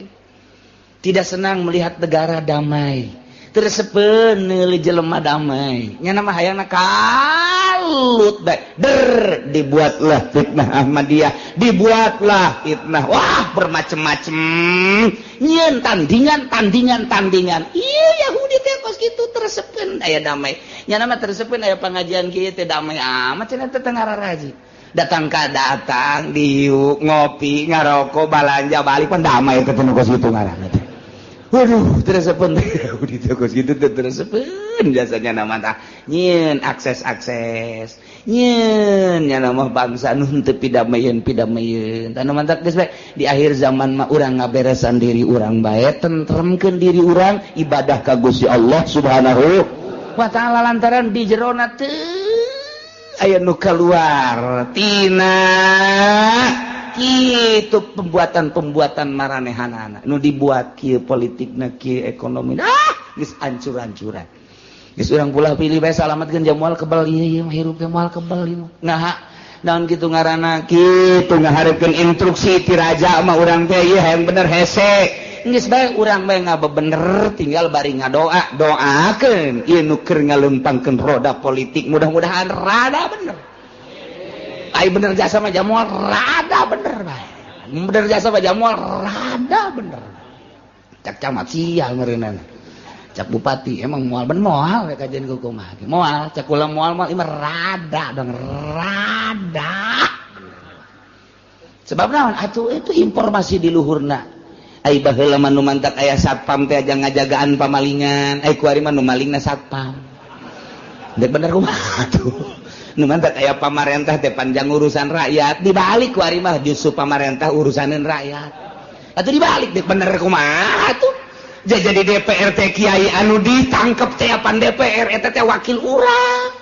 tidak senang melihat negara damai teu resepeun neuli jelema damai nya mah hayangna kalut bae der dibuatlah fitnah Ahmadiyah dibuatlah fitnah wah bermacam-macam nyieun tandingan ieu Yahudi teh kos kitu teu resepeun aya damai nya mah teu resepeun aya pangajian kieu teh damai amat cenah teh ngararaji. Datang ka datang diuk ngopi ngarokok balanja balik pan damai ketemu kos kitu ngaranna teh. Waduh, teresepeun di kos kitu teh teresepeun jasanya nama tah. Nyieun akses-akses. Nyieun nya mah bangsa nu henteu pidamayeun-pidamayeun. Tah nu mantak geus bae di akhir zaman mah urang ngaberesan diri urang bae, tentremkeun diri urang, ibadah ka Gusti Allah Subhanahu wa taala lantaran di jerona teu aya nu keluar tina kitu pembuatan-pembuatan maranehanana nu dibuat kieu politikna kieu ekonomi ah geus ancur-ancuran geus urang pula pilih bae salamatkeun jamual kebal ieu hirup teh moal kebal ieu nah naon kitu ngaranna kitu ngahareupeun instruksi ti raja mah urang teh ieu hayang bener hese geus bae urang bae ngabebener tinggal bari ngadoa doakeun ieu nu keur ngalempangkeun roda politik mudah-mudahan rada bener ai bener jasa mah jamual rada bener bae bener jasa mah jamual rada bener cak camat sial meureunana cak bupati emang moal ben moal we kajian kumaha moal cak kula moal moal ieu rada dong rada sebab naon atuh itu informasi di luhurna ai baheula mah nu mantak aya satpam teh aja ngajagaan pamalingan ai kuari mah nu malingna satpam dek bener kumaha tuh nu mantak aya pamarentah teh panjang urusan rakyat dibalik kuari mah justru pamarentah urusaneun rakyat atuh dibalik dek bener kumaha tuh jadi DPR teh kiai anu ditangkep teh apan DPR eta teh wakil urang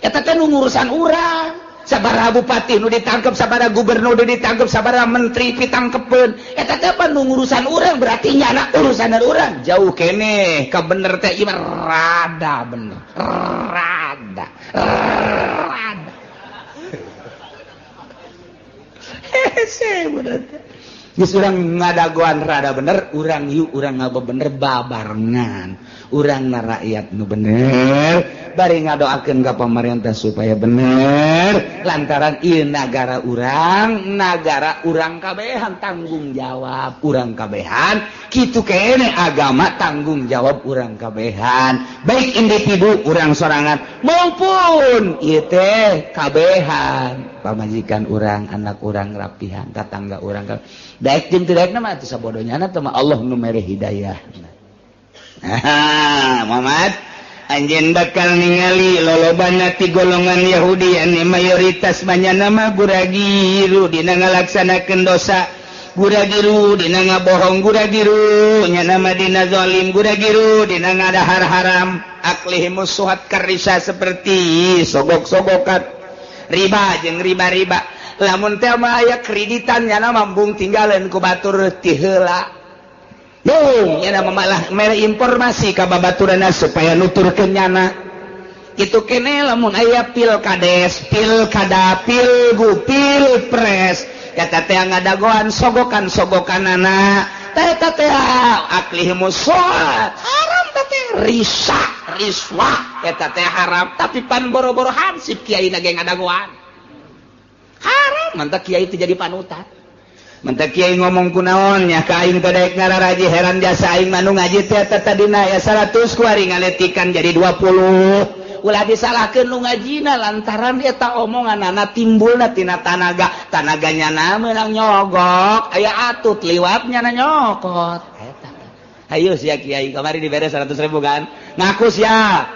eta teh nu ngurusan urang sabaraha bupati nu ditangkep sabaraha gubernur nu ditangkep sabaraha menteri pitangkepeun eta teh pan nu ngurusan urang berarti nyana urusan urang jauh keneh ka bener teh ieu rada bener rada rada hese bener teh geus urang ngadagoan rada bener urang yuk urang ngabebener babarengan urang na rakyat nu bener bari ngadoakeun ka pamarentah supaya bener lantaran ieu nagara urang kabehan tanggung jawab urang kabehan kitu keneh agama tanggung jawab urang kabehan baik individu urang sorangan maupun ieu teh kabehan pamajikan urang anak urang rapihan tatangga urang daek jeung teu daekna mah atuh sabodohnyana teh mah Allah nu mere hidayah. Muhammad anjeun bakal ningali lolobana ti golongan Yahudi anu mayoritas banyana mah guragiru dina ngalaksanakeun dosa guragiru dina ngabohong guragiru nya mah dina zalim guragiru dina ngadahar haram aklihimus suhat karisa seperti sogok-sogokan riba jeung riba-riba lamun teh mah aya kreditan nya mambung tinggalan ku batur ti heula Bung, ya nama malah mere informasi ka babaturanna supaya nuturkeun nyana. Kitu kene lamun aya pilkades, pilkada, pilgu, pilpres, eta teh ngadagoan sogokan-sogokanana. Eta teh aklihimus suhat, haram teh risa, riswah, eta teh haram, tapi pan boro-boro hansip kiai na ge ngadagoan. Haram, mantak kiai teh jadi panutan. Mentak kiai ngomong kunaon nya ka aing teh daek ngararaji heran jasa aing mah nu ngaji teh eta tadina ya 100 kuari ngaletikan jadi 20 ulah disalahkeun nu ngajina lantaran eta omonganana timbulna tina tanaga tanaganya na meunang nyogok aya atut liwatnya na nyokot eta hayu sia kiai kamari dibere 100.000 kan ngaku sia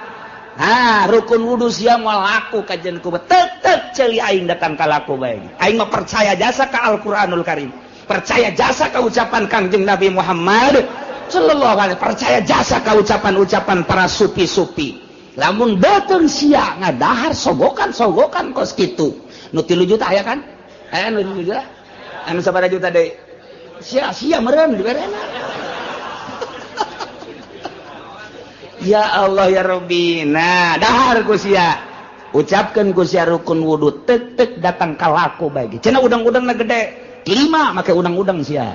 ha rukun wudu sia moal laku kajen ku tetep ceuli aing datang ka laku bae aing mah percaya jasa ka Al-Qur'anul Karim percaya jasa ka ucapan Kangjeng Nabi Muhammad sallallahu alaihi percaya jasa ka ucapan-ucapan para supi-supi lamun beuteung sia ngadahar sogokan-sogokan kos kitu nu 3 juta aya kan aya nu 3 juta anu sabaraha juta deui sia sia meureun diberena. Ya Allah ya Rabbi. Nah, dahar ku sia. Ucapkeun ku sia rukun wudu tek-tek datang ka laku bae. Cenah udang-udangna gede. 5 make udang-udang sia.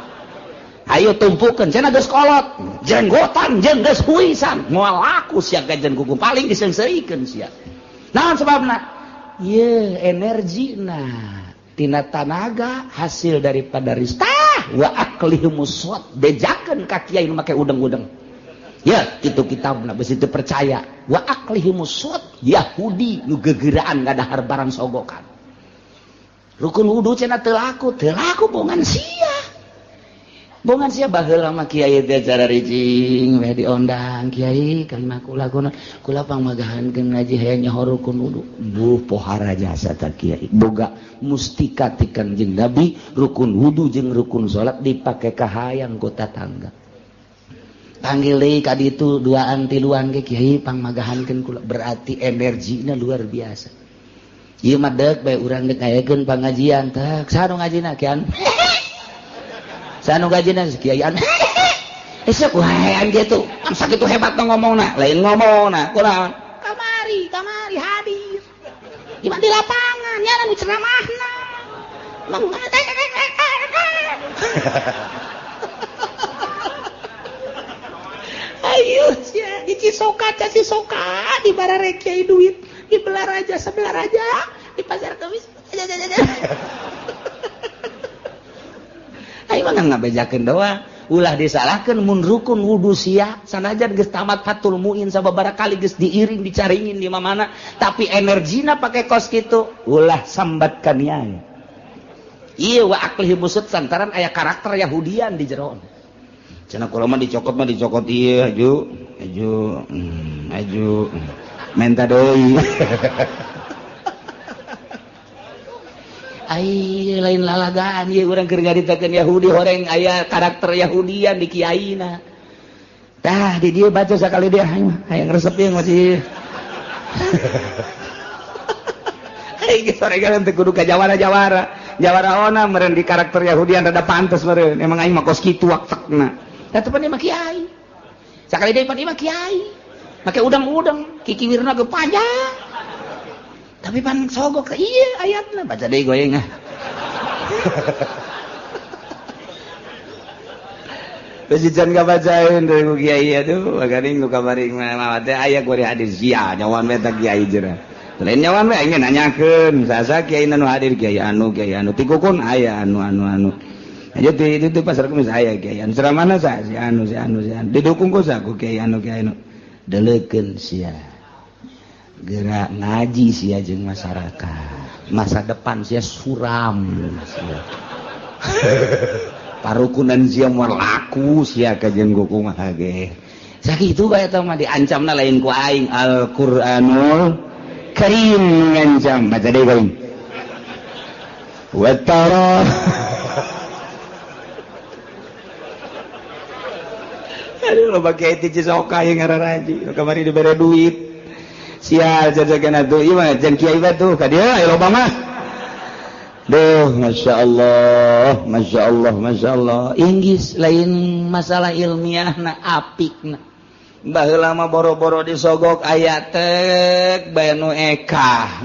Ayo tumpukeun cenah geus kolot. Jenggotan jeung geus huisan. Moal laku sia gajen kuku paling diseungseurikeun sia. Naon sebabna? Ye energina tina tanaga hasil daripada ristah wa aklihimus suat bejakeun ka kiai nu make udang-udang. Ya, itu kitabna besi teu percaya. Wa aklihimus suat Yahudi nu gegeraan ngadahar barang sogokan. Rukun wudu cenah teu laku, teu laku bongan sia. Bongan sia baheula mah kiai teh cara rijing we diondang kiai kalimah kula kuna kula pangmagahankeun ngaji hayang nyaho rukun wudu. Buh pohara jasa ta kiai. Boga mustika ti Kangjeng Nabi rukun wudu jeung rukun salat dipake ka hayang ku tatangga. Panggil deui ka ditu duaan tiluan ge kiai pangmagahankeun kula, berarti energina luar biasa. Ieu mah deuk bae urang deuk ngayakeun pangajian teh saha nu ngajina kian. Sanu gajina kiaian. Esok waean gitu. Am sakitu hebat ngomongna, lain ngomongna. Kunaon? Kamari, kamari hadir. Di di lapangan nya nu ceramahna. Ayo sia di Cisoka, Cisoka di bararek kiai duit, di Belaraja sebelah raja, di Pasar Kemis. Ayo mah ngabejakeun doang, ulah disalahkeun mun rukun wudu sia sanajan geus tamat Fathul Muin sababaraha kali geus diiring dicaringin di mana-mana, tapi energina pake kos kitu, ulah sambat ka niai. Ieu wa aklihi busut santaran aya karakter Yahudian di jero. Cenah kula mah dicokot ieu aju, aju, aju menta deui. Ai lain lalagaan ieu urang keur nyaritakeun Yahudi horeng aya karakter Yahudian di kiaina. Tah di dieu baca sakali dia hayang resep ieu masih. Ai geus soregan teh kudu ka jawara-jawara. Jawara ona meureun di karakter Yahudian rada pantes meureun. Emang aing mah kos kitu waktekna. Tah teu pan mah kiai. Sakali deui pan mah kiai. Make udang-udang, kikiwirna ge panjang. Tapi pan sogok iya ayatna baca deui goyeng ah. Besi can kabacaeun deui ku kiai aduh bagaring nu kabaring mah teh aya ku hadir sia nyawan we teh kiai cenah. Lain nyawan we aing nanyakeun sasa kiai nu hadir kiai anu tikukun aya anu anu anu. Aja di itu pasar kemis aya kiai anu ceramahna sa si anu si anu si anu didukung ku sa ku kiai anu kiai anu. Deleukeun sia. Gerak ngaji sia jeung masyarakat masa depan sia suram sia. Parukunan sia moal laku sia ka jeung kumaha ge sakitu bae eta mah diancamna lain ku aing Al-Qur'anul Karim ngancam baca deui bae wa tara. Aduh loba kiai ti Cisoka yang ngararaji kamari dibere duit sial jajakan atuh ieu mah jeung kiai batu ka dieu aya loba mah. Duh masyaallah masyaallah masyaallah inggis lain masalah ilmiahna apikna. Baheula mah boro-boro disogok aya tek bae nu ekah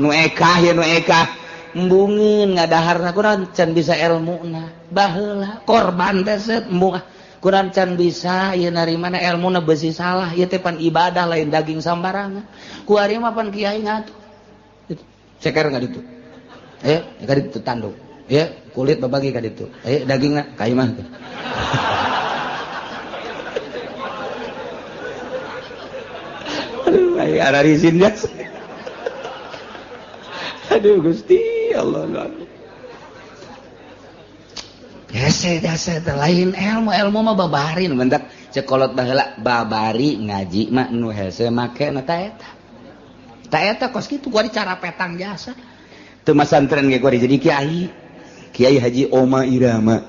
ye nu ekah embungeun ngadaharna kurang can bisa elmuna. Baheula korban teh seut embung kurang can bisa ieu narimana elmuna beusi salah ieu teh pan ibadah lain daging sambarangan. Ku ari mah pan kiai ngatuh. Ceker ka ditu. Ka ditu tanduk. Kulit babagi ka ditu. Dagingna ka imah. Aduh, ai ararisin jas. Aduh Gusti Allah. Hese jasa lain ilmu ilmu mah babarin bentak cekolot baheula babari ngaji mah nu hese make na ta eta. Ta eta kos kitu gua cara petang jasa. Teu masantren ge gua jadi kiai. Kiai Haji Oma Irama.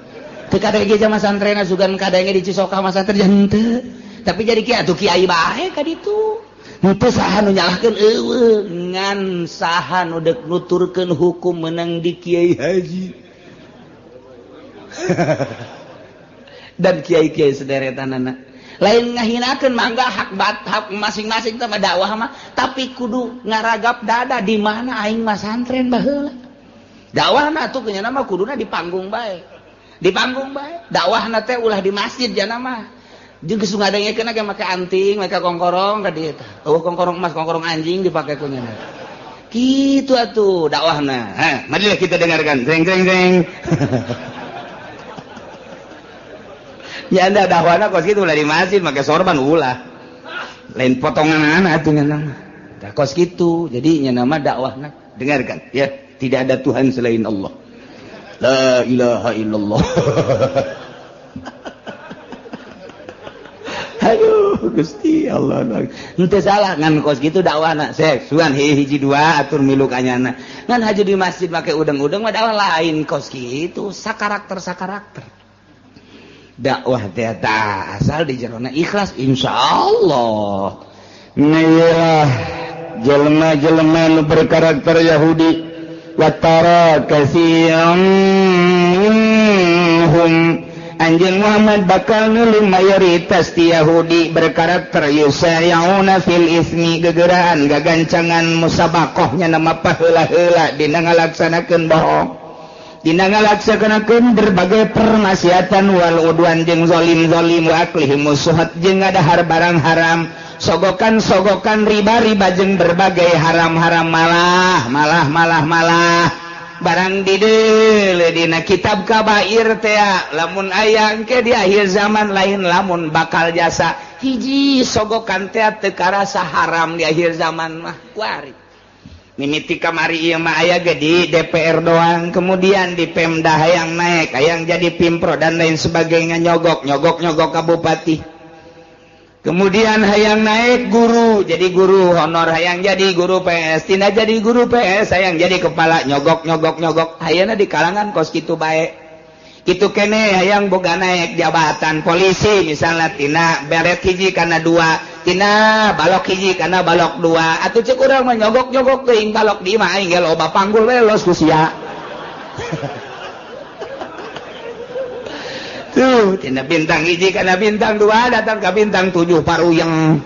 Teu kadenge ge masantrenna sugan kadenge di Cisoka masantren henteu. Tapi jadi kiai atuh kiai bae ka ditu. Henteu saha nu nyalahkeun eueuh ngan saha nu deuk nuturkeun hukum meunang di Kiai Haji. Dan kiai-kiai sederetanana lain ngahinakeun mangga hak hak masing-masing teh dakwah mah tapi kudu ngaragap dada di mana aing mah santren baheula dakwahna atuh nya mah kuduna di panggung bae di panggung bae dakwahna teh ulah di masjid jana mah jeung geus ngadengekeun ge make anting make kongkorong ka dieu teh eueuh kongkorong emas kongkorong anjing dipake ku nya kitu atuh dakwahna. Ha marilah kita dengarkan jeng jeng jeng. Ya anda dakwahna kos kitu ulah di masjid make sorban ulah. Lain potongan atuh nya mah. Tah kos kitu. Jadi nya nama dakwahna dengarkan ya, tidak ada Tuhan selain Allah. La ilaha illallah. Aduh Gusti Allah. Henteu salah ngan kos kitu dakwahna sek sugan hiji dua atur milu kanyana. Ngan haju di masjid make udeng-udeng mah dakwah lain kos kitu sakarakter-sakarakter. Dakwah teh asal di jerona ikhlas insyaallah. Nah, jelema-jelema nu berkarakter Yahudi watara katsiran minhum anjeun Muhammad bakal nulung mayoritas ti Yahudi berkarakter yusari'una fil ismi gegeraan gagancangan musabakohnya nama paheula-heula dina ngalaksanakeun bohong dina ngalaksanakeun berbagai permaksiatan wal udwan jeung zalim-zalim wa aklihim suhat jeung ngadahar barang haram sogokan-sogokan riba-riba jeung berbagai haram-haram malah malah malah malah barang dideule dina kitab kabair teh lamun aya engke di akhir zaman lain lamun bakal jasa hiji sogokan teh teu karasa haram di akhir zaman mah kuari mimiti kamari ieu mah aya ge di DPR doang kemudian di Pemda hayang naik hayang jadi pimpro dan lain sebagainya nyogok nyogok nyogok ka bupati. Kemudian hayang naik guru jadi guru honor hayang jadi guru PS tina jadi guru PS hayang jadi kepala nyogok nyogok nyogok hayana di kalangan kos kitu bae kitu kene hayang boga naik jabatan polisi misalnya tina beret hiji kana dua tina balok hiji kana balok dua atuh ceuk urang mah nyogok nyogok teuing balok di imah aing ge loba panggul we los ku sia. Tuh, tina bintang hiji kana bintang dua datang ka bintang 7 paruyeng.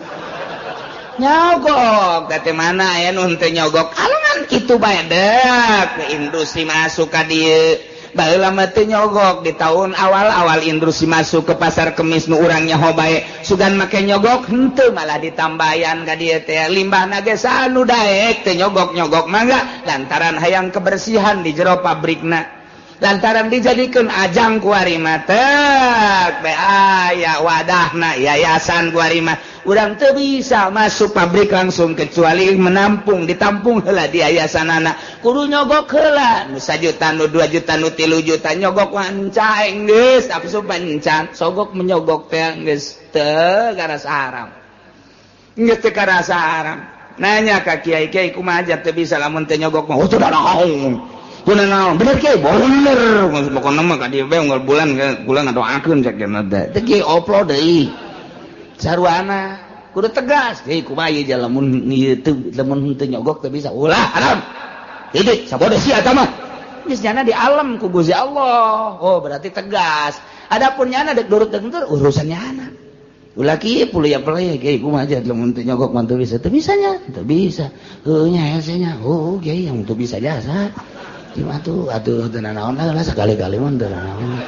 Nyogok, teh mana aya nu henteu nyogok? Kalangan kitu bae deuk, industri masuk ka dieu. Baheula mah teu nyogok di tahun awal-awal industri masuk ke pasar kemis nu urang nyaho bae. Sugan make nyogok henteu malah ditambayan ka dieu teh. Limbahna ge saha nu daek teu nyogok-nyogok mangga lantaran hayang kebersihan di jero pabrikna. Lantaran dijadikan ajang kuarima tek aya wadahna yayasan kuarima urang teu bisa masuk pabrik langsung kecuali menampung ditampung heula di yayasanana kudu nyogok heula nu 1 juta nu 2 juta nu 3 juta nyogok wancaeng geus asup encan sogok menyogok teh geus teu karasa haram geus teu karasa haram nanya ka kiai-kiai kumaha aja teu bisa lamun teu nyogok mah oh teu naon kunaon bener kiai bener pokona mah ka dieu bae unggal bulan bulan ngadoakeun cek dina teh teh kiai oplo deui sarwana kudu tegas kiai kumaha ieu lamun ieu teu lamun teu nyogok teu bisa ulah haram titik sabodo sia eta mah geus nyana di alam ku Gusti Allah oh berarti tegas adapun nyana dek durut dek henteu urusan nyana ulah kieu puluh ya peleh kiai kumaha aja lamun teu nyogok mah teu bisa teu bisa nya teu bisa heuh nya hese nya oh kiai yang teu bisa jasa cuma tuh atuh teu nanaon lah sekali-kali mah teu nanaon.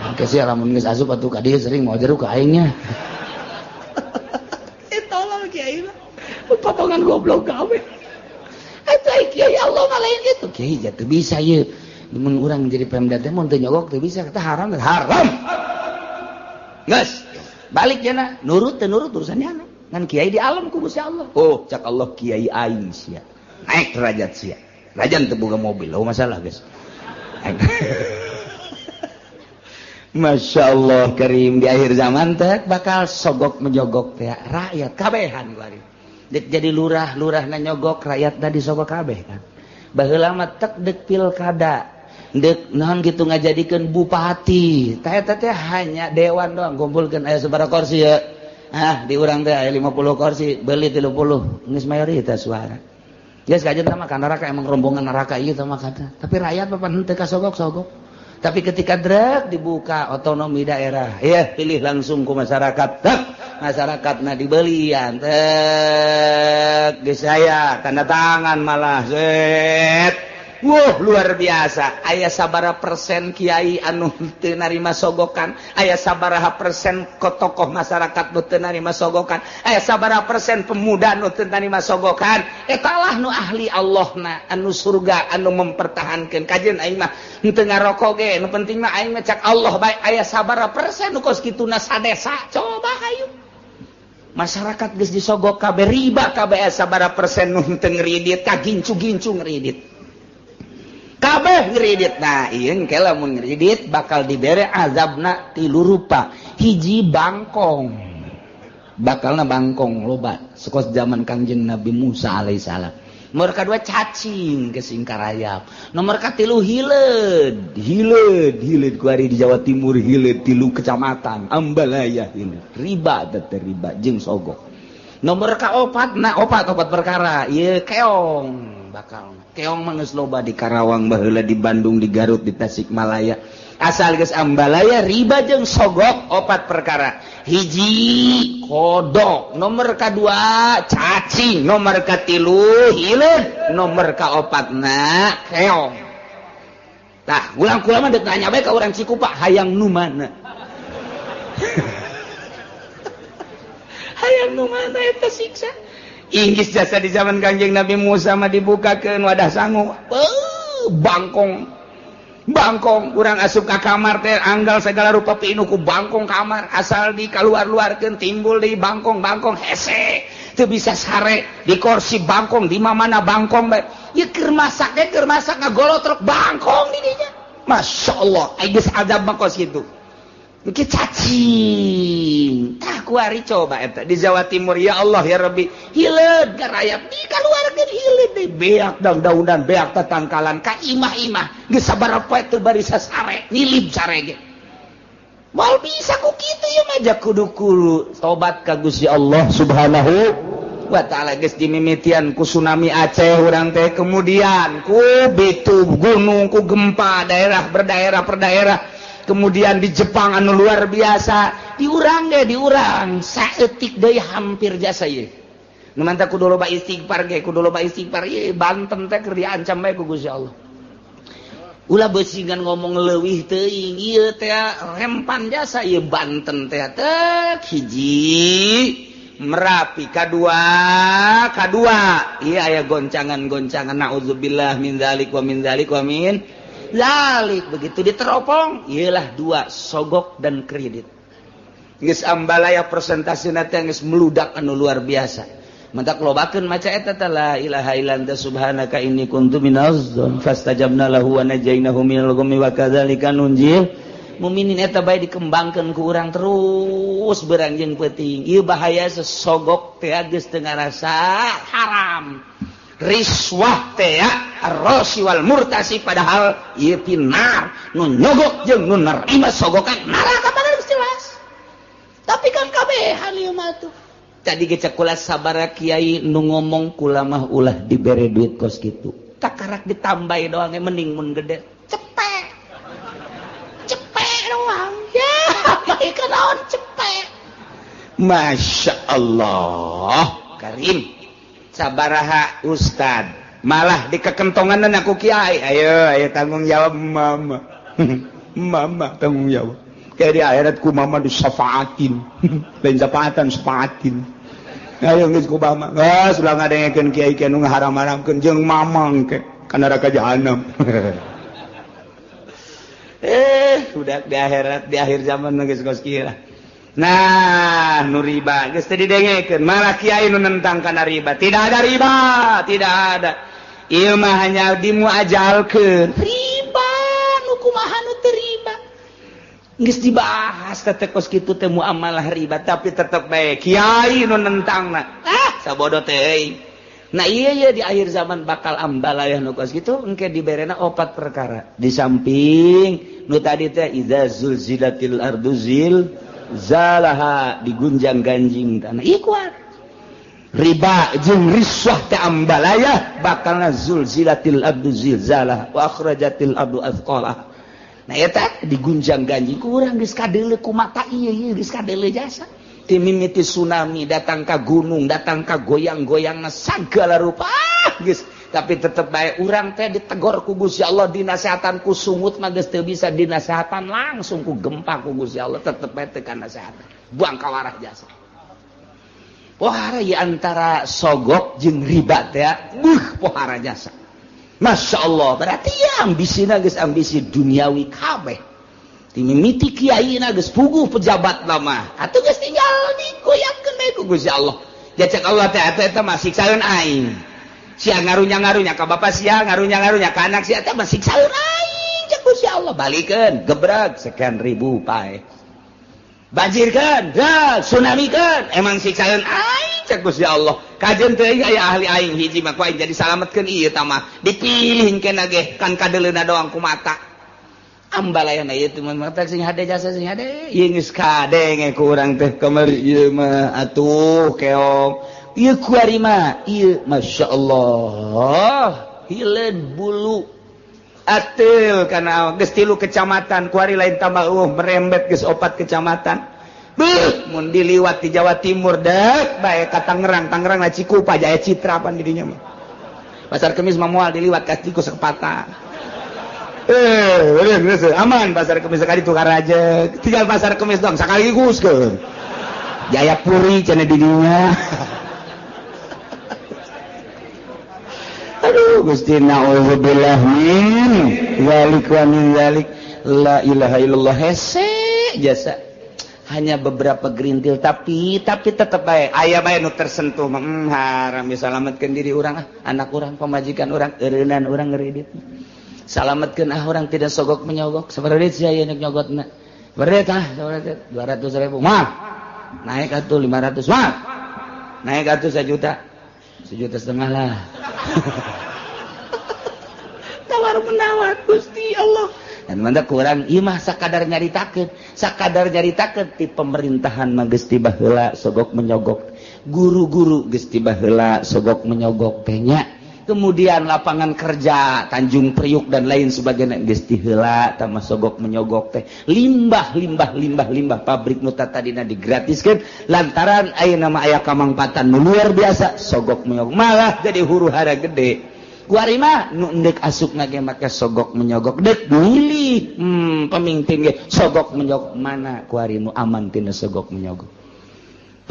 Engke sia lamun geus asup atuh ka dieu sering mau jeruk ka aing nya. Eh tolol kiai mah. Potongan goblok gawe. Eta kiai Allah mah lain kitu. Kiai teu bisa ieu. Mun urang jadi pemda teh mun teu nyogok teu bisa kata haram haram. Geus balik cenah nurut teu nurut urusan nyana. Ngan kiai di alam ku Gusti Allah. Oh cak Allah kiai aing sia. Naik derajat sia. Rajan teu boga mobil, oh masalah guys. Masya Allah karim di akhir zaman teh bakal sogok menyogok teh rakyat kabehan kuari. Dek jadi lurah, lurahna nyogok rakyatna disogok kabeh kan. Baheula mah tek dek pilkada, dek naon kitu ngajadikeun bupati. Tah eta teh hanya dewan doang kumpulkeun aya sabaraha kursi ya. Ah di urang teh aya 50 kursi, beuli 30, geus mayoritas suara. Geus kajen mah ka neraka emang rombongan neraka ieu teh mah kata. Tapi rakyat papan henteu kasogok-sogok. Tapi ketika drek dibuka otonomi daerah, ya pilih langsung ku masyarakat. Tek masyarakatna dibelian. Tek geus aya tanda tangan malah set. Wuh luar biasa. Aya sabaraha persen kiai anu teu narima sogokan, aya sabaraha persen tokoh masyarakat nu teu narima sogokan, aya sabaraha persen pemuda nu teu narima sogokan. Eta lah nu ahli Allahna, anu surga, anu mempertahankeun. Kajeun aing mah henteu ngarokok ge, nu penting mah aing mah cak Allah bae. Aya sabaraha persen nu kos kituna sadesa. Coba hayu. Masyarakat geus disogok kabeh riba kabeh aya sabaraha persen nu henteu ngridit, kagincu-gincu ngridit. Kabeh ngredit. Nah ieu engke lamun ngredit bakal dibere azabna tilu rupa. Hiji bangkong, bakalna bangkong loba sekos zaman Kangjeng Nabi Musa alaihissalam. Nomor kadua cacing ke singkarayap. Nomor katilu hileud, hileud, hileud ku ari di Jawa Timur hileud tilu kecamatan Ambalaya hileud. Riba teh riba jeung sogok. Nomor kaopat, nah opat perkara ieu keong bakal. Keong mah geus loba di Karawang baheula, di Bandung, di Garut, di Tasikmalaya. Asal geus Ambalaya riba jeung sogok opat perkara. Hiji kodok, nomor kadua cacing, nomor katilu hileud, nomor kaopatna keong. Tah, ulang kula mah deuk nanya bae ka urang Cikupa, hayang nu mana? Hayang nu mana eta siksa? Inggris jasa di zaman Kangjeng Nabi Musa mah dibukakeun wadah sangu. Bangkong. Bangkong urang asup ka kamar teh anggal segala rupa pinuh ku bangkong kamar, asal dikaluar-luarkeun timbul deui bangkong-bangkong hese. Teu bisa sare di kursi bangkong, di mana bangkong bae. Ieu keur masak ge keur masak ngagolotrok bangkong di dinya. Masyaallah, ai geus azab mah kos kitu. Engke cacing. Tah kuari coba eta di Jawa Timur, ya Allah ya Rabbi, hileud garayap dikaluarkeun hileud deui beak daun-daunan beak tatangkalan ka imah-imah geus sabaraha poe teu bari sasare nilib sare ge. Moal bisa ku kitu ieu mah ja kudu kulu tobat ka Gusti Allah Subhanahu wa taala. Geus dimimitian ku tsunami Aceh urang teh, kemudian ku bitu gunung, ku gempa daerah berdaerah per daerah, kemudian di Jepang anu luar biasa, diurang ge diurang saeutik deui hampir jasa ieu. Nu mantap kudu loba istighfar ge, kudu loba istighfar ieu Banten teh keur diancam bae ku Gusti Allah. Ulah beusingan ngomong leuwih teuing ieu teh rempan jasa ieu Banten teh tek hiji Merapi kadua ieu aya goncangan-goncangan naudzubillah min dzalik wa min dzalik wa min zalik. Begitu diteropong iyalah dua sogok dan kredit. Geus Ambalaya presentasina teh geus meludak anu luar biasa. Mentak lobakeun maca eta teh la ilaha illa anta subhanaka inni kuntu minaz zalimin fastajabna lahu wa najainahu minal ghammi wa kadzalika nunjil muminin. Eta bae dikembangkeun ku urang terus berang jeung peuting. Ieu bahaya sesogok teh geus teu ngarasa haram. Riswah teh ar-rasi wal murtasi, padahal ieu pinar nu nyogok jeung nu nerima sogokan neraka padahal geus jelas. Tapi kan kabehan ieu mah tuh. Tadi ge cek kula sabara kiai nu ngomong kula mah ulah dibere duit kos kitu. Takarak ditambahi doang mending mun gede. Cepek. Cepek doang. Ya, bae naon cepek. Masya Allah, Karim. Sabaraha ustad malah dikekentongan aku kiai, ayo ayo tanggung jawab mama. Mama tanggung jawab kayak di akhirat ku mama disafaatin, lain syafaatan safaatin. Ayo geus ku mama geus ulah ngadengekeun kiai kiai nu ngaharam-haramkeun jeung mamang ke ka neraka jahanam. Udah di akhirat di akhir zaman geus kos kieu. Nah, nu riba geus teu didengekeun, malah kiai nu nentang kana riba. Tidak ada riba, tidak ada. Ieu mah hanya dimuajalkeun. Riba nu kumaha nu teu riba. Geus dibahas teh kos kitu teh muamalah riba, tapi tetep bae kiai nu nentangna. Ah, sabodo teh euy. Nah iya iya di akhir zaman bakal ambalayah nu kos kitu engke diberena opat perkara. Di samping nu tadi teh idza zulzilatil ardu zil zalaha, digunjang-ganjing tanah. Ieu kuat. Riba jeung riswah teh ambalayah bakalna zulzilatil ardu zilzalah wa akhrajatil ardu athqalaha. Nah eta digunjang-ganjing kurang geus kadeuleu ku mata ieu ieu geus kadeuleu jasa. Timimiti tsunami datang ka gunung, datang ka goyang-goyangna sagala rupa. Geus tapi tetep bae urang teh ditegor ku Gusti Allah, dinasehatan ku sungut mah geus teu bisa dinasehatan langsung ku gempa ku Gusti Allah, tetep bae teu kanasehatan. Buang kawarah jasa. Pohara ieu antara sogok jeung riba teh, buh pohara jasa. Masya Allah, berarti ya ambisina geus ambisi duniawi kabeh. Timimiti kiai na geus puguh pejabat lama. Atuh geus tinggal digoyangkeun bae ku Gusti Allah. Jacek Allah teh eta mah siksaeun aing. Sia ngarunya-ngarunya ka bapak sia, ngarunya-ngarunya ka anak sia teh mah siksa aing cek Gusti Allah balikeun gebreg sekian ribu pae. Banjirkeun, tsunamikeun, emang siksaeun aing cek Gusti Allah. Kajeun teh aya ahli aing hiji mah ku aing jadi salametkeun ieu tah mah. Dipilih kena ge kan kadeuleuna doang ku mata. Ambalayana ieu teh mah sing hade jasa sing hade. Ieu geus kadenge ku urang teh kamari ieu mah atuh keong. Ieu kuari mah ieu Masya Allah hileun bulu atil kana geus 3 kecamatan kuari lain tambah merembet geus 4 kecamatan beuh mun diliwat di Jawa Timur dek bae ka Tangerang Tangerang na Cikupa Jaya Citra pan di dinya mah Pasar Kemis mah moal diliwat ka Tikus Kepata aman Pasar Kemis sekali tukar aja tinggal Pasar Kemis dong sekaligus ke Jayapuri cenah di dinya. Aduh Gusti na'udzubillah min zalik wa min zalik la ilaha illallah hese jasa hanya beberapa gerintil tapi tetep bae aya bae nu tersentuh haram disalametkeun diri urang ah anak urang pamajikan urang eureunnan urang ngeuridit salametkeun ah urang tidak sogok menyogok sabaraha duit sia ieu nyogotna berit ah sabaraha 200.000 mah naik atuh 500 mah naik atuh 1 juta 1,5 juta lah. Tawar menawar Gusti Allah. Dan mana kurang ieu mah sakadar nyaritakeun ti pemerintahan mah geus ti baheula sogok menyogok. Guru-guru geus ti baheula sogok menyogok teh nya. Kemudian lapangan kerja Tanjung Priuk dan lain sebagainya geus ti heula tah mah sogok menyogok teh. Limbah pabrik nu tadina digratiskeun lantaran ayeuna mah aya kamangpatan nu luar biasa sogok menyogok malah jadi huru hara gede. Kuari mah nu endek asup ge make sogok menyogok dek milih pemimpin ge sogok menyogok mana kuari nu aman tina sogok menyogok.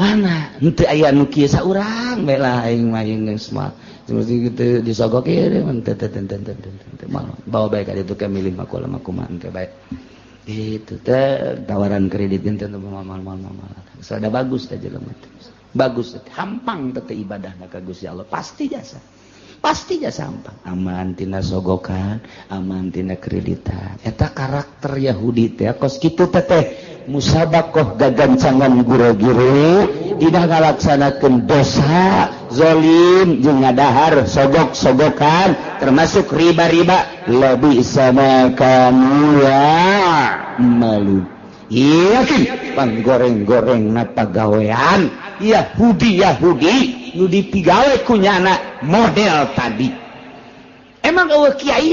Mana henteu aya nu kieu saurang bae lah aing mah geus mah mesti gitu disogok ieu teu teu bawa bae ka ditu ke milih mah kula mah kumaha teh bae. Itu teh tawaran kredit teh mal. Sada bagus teh jelema teh. Bagus teh hampang teh ibadahna ka Gusti Allah pasti jasa. Pasti jasa hampang. Aman tina sogokan, aman tina kreditan. Eta karakter Yahudi teh kos kitu teh musabakoh gagancangan gure-gure dina ngalaksanakeun dosa zalim jeung ngadahar sogok-sogokan termasuk riba-riba lebih sama kamu ya malu yakin panggoreng-goreng na pagawean Yahudi nu dipigawe ku nyana model tadi emang eueuh kiai